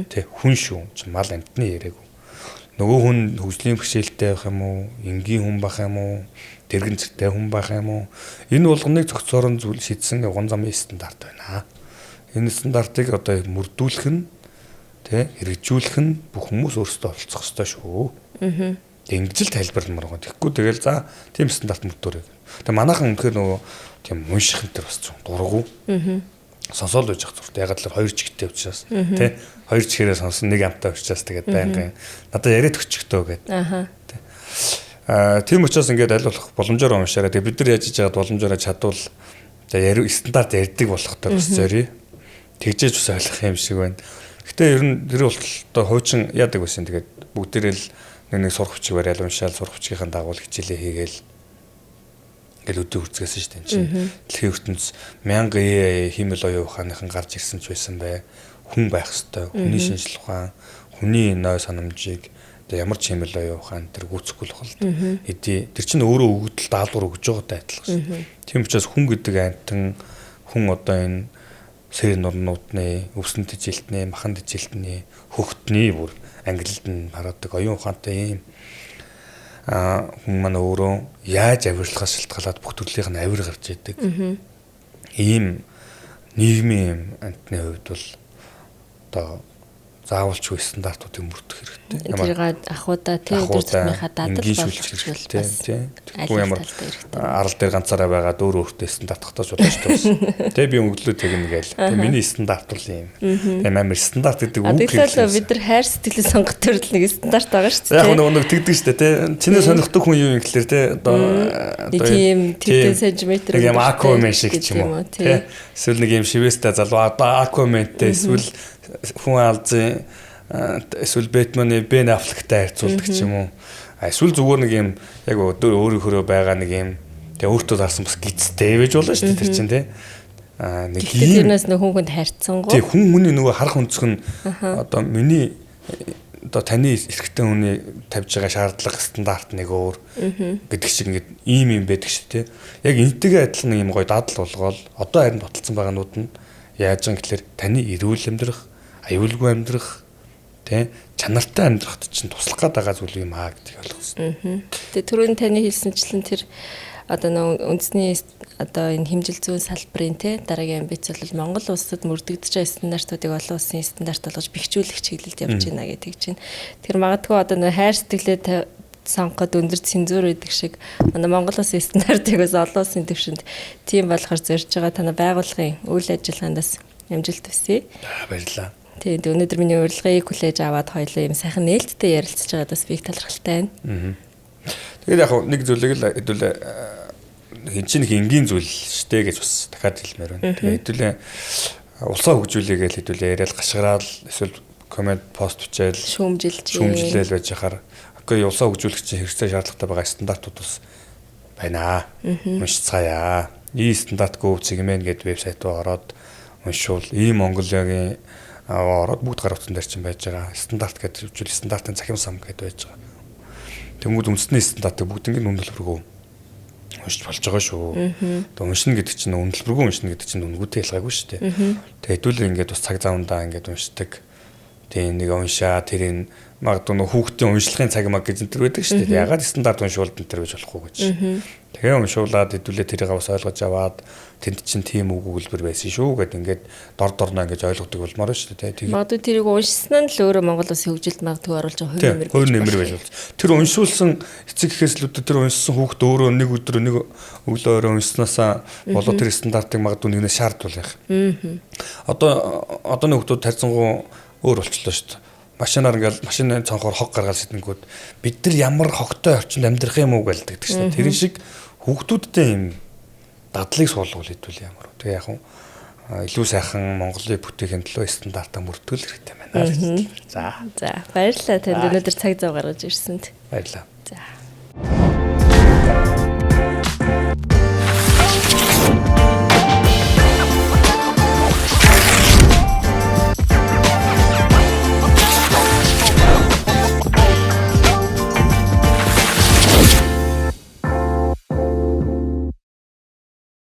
Тэ хүн шүү. Чи мал амьтны яриаг. Нөгөө хүн хөгжлийн бэрхшээлтэй байх юм уу? Энгийн хүн байх юм уу? Дэргэн зэртэй хүн байх юм уу? Энэ болгоныг зохицоор нь зүйл шийдсэн явган замын стандарт байна. Энэ стандартыг одоо мөрдүүлэх нь тэ хэрэгжүүлэх нь бүх хүмүүс өөрсдөө оролцох ёстой шүү. Ингэж л тайлбарламар байгаа. Тэгэхгүй тэгэл за тийм стандарт мөрдөөрэй. Тэгээ манайхан үнэхээр нөгөө тийм унших энэ төр бас зүүн дургу. Сонсоол байж ах зурт. Яг л хоёр чигтэй учраас тий хоёр чигээрээ сонсон нэг амтаа учраас тэгээд байнгын надад яриад өчгтөө гэдэг. Аа тийм учраас ингээд аль болох боломжоор уншаарай. Тэгээд бид нар яаж хийж байгаад боломжоор чадвал за яри стандарт ярьдаг болох төр бас зориё. Тэгжээж бас ойлгох юм шиг байна. Гэтэ ер нь тэр болтол одоо хуучин яадаг байсан. Тэгээд бүгдээрээ л нэг сурах хүчиг барайл уншаал сурах хүчгийнхаа дагуу хичээлээ хийгээл ингээл өдөө хүрцгээсэн шүү дээ энэ чинь. Дэлхийн ертөнц мянган хиймэл оюун ухааныхан гарч ирсэн ч байсан бай. Хүн байх ёстой. Хүний шинжлэх ухаан, хүний ной санамжийг одоо ямар ч хиймэл оюун ухаан тэр гүйцэхгүй л хол. Эдий тэр чинь өөрөө өгөгдөл даалгавар өгж байгаатай адилхан шүү. Тийм учраас хүн гэдэг амьтан хүн одоо энэ сэр нурнуудны, өвсөн тэжилтний, махан тэжилтний, хөхтний бүр ангилалд нь хараадаг оюун ухаантай ийм хүн маань өөрөө яаж авирлахаас шалтгаалаад бүх төрлийнх нь авир гарч идэг. Ийм нийгмийн юм амтны хувьд бол одоо заавалчгүй стандартуудыг мөрдөх хэрэгтэй. Тэрийг ахуйдаа тий өдөр тутмынхаа дадал болгох хэрэгтэй тий. Тэгэхгүй ямар арал дээр ганцаараа байгаа өөр өөртөө стандарт татаж болно шүү дээ. Тэ би өглөө тэгнэ гээл. Тэ миний стандарт бол юм. Тэ амар стандарт гэдэг үг хэлсэн. Тэгэл бид нар хайр сэтгэлийн сонгох төрөл нэг стандарт байгаа шүү дээ. Яг нэг тэгдэг шүү дээ тий. Чиний сонирхдаг хүн юу юм гэхэлэр тий одоо тийм тэдэн сантиметр нэг юм Aquaman шиг ч юм уу тий. Эсвэл нэг юм шивэстэй залуу одоо Aquaman-тэй эсвэл хүн алзын эсвэл Бэтмены Бен Аффлектай харьцуулдаг ч юм уу. Эсвэл зүгээр нэг юм яг өөрийнхөө байгаа нэг юм тэгээ өөртөө зарсан бас гизтэй байж болно шүү дээ тэр чинь тий. Аа нэг юм тэрнээс нөх хүн хүнд харьцсангуу. Тий хүн хүний нөгөө харах өнцөг нь одоо миний одоо таны эрэгтэй хүний тавьж байгаа шаардлага стандарт нэг өөр гэдэг шиг ингээд ийм юм байдаг шүү тий. Яг энтэйгээ адилхан юм гоё дадал болгоол одоо харин баталсан байгаанууд нь яаж юм гэхэлэр таны эрүүл амьдрах, аюулгүй амьдрах, тэ чанартай амьдрахад чинь туслах гээд байгаа зүйл юм аа гэдгийг ойлгосон. Тэгээ түрүүн таны хэлсэнчлэн тэр одоо нөө үндэсний одоо энэ хэмжил зүйн салбарын тэ дараагийн амбиц бол Монгол улсад мөрдөгдөж байгаа стандартуудыг олон улсын стандарт болгож бэхжүүлэх чиглэлд явж байна гэдэг чинь. Тэр магадгүй одоо нөө хайр сэтгэлээ сонгоход өндөр цензуур байдаг шиг манай Монгол улсын стандартыг бас олон улсын түвшинд тийм болохоор зорж байгаа танай байгууллагын үйл ажиллагаандас амжилт хүсье. Баярлалаа. Тийм өнөөдөр миний урилгыг хүлээж аваад хоёлаа юм сайхан нээлттэй ярилцж байгаад бас би их талархалтай байна. Тэгээд яг нэг зүйлийг л хэдүүлээ хин чинь их энгийн зүйл штэ гэж бас дахиад хэлмээр байна. Тэгээд хэдүүлээ улсаа хөгжүүлээ гэж хэдүүлээ яриад гашгараал эсвэл коммент пост бичээл шүүмжилэл байж хахаар окей улсаа хөгжүүлэх чинь хэрэгцээ шаардлагатай байгаа стандартууд бас байна. Уншицгаая. И стандарт gov.mn гэдэг вебсайт руу ороод уншвал ийм Монголиагийн ороод бүгд гар утсан дээр чинь байж байгаа. Стандарт гэдэг үжил стандартын цахим сан гэдэг байж байгаа. Тэнгүүд үндэсний стандартыг бүгднийг үнэ төлбөргүй уншиж болж байгаа шүү. Тэгээ уншина гэдэг чинь үнэ төлбөргүй уншина гэдэг чинь үнгүүтэй ялгаагүй шүү дээ. Тэгээ хэдүүлээ ингээд бас цаг завандаа ингээд уншдаг. Тэгээ нэг уншаа тэрийг магадгүй нөх хүүхдийн уншлагын цаг маг гэж энэ төр байдаг шүү дээ. Ягаад стандарт уншуулд энэ төр гэж болохгүй гэж. Тэгээ уншуулад хэдүүлээ тэрийг бас ойлгож аваад тэнд чинь тийм үг өгүүлбэр байсан шүү гэд ингээд дор дорноо ингэж ойлгодог болмоор шүү дээ. Тэгээд магадгүй тэрийг уншсан нь л өөрөө Монгол улсын хөгжилд магадгүй оруулж байгаа хувь нэмэр байж болж. Тэр уншуулсан эцэг гэхээс л тэр уншсан хүүхд өөрөө нэг өдөр нэг өглөө өрөө уншснаасаа болоо тэр стандартыг магадгүй нэгнээс шаардвал байх. Одоо хүүхдүүд харьцангуй өөр болчлоо шүү дээ. Машинаар ингээл машины цонхоор хог гаргаад сэтэнгүүд бид нар ямар хогтой орчинд амьдрах юм уу гэлдэг чинь. Тэрэн шиг хүүхдүүдтэй юм дадлыг суулгуул хэдүүл ямар. Тэгээ яг илүү сайхан Монголын бүтээхийн төлөө стандартаа мөрдгөл хэрэгтэй байна. За. За, баярлалаа танд өнөөдөр цаг зав гаргаж ирсэнд. Баярлалаа. За.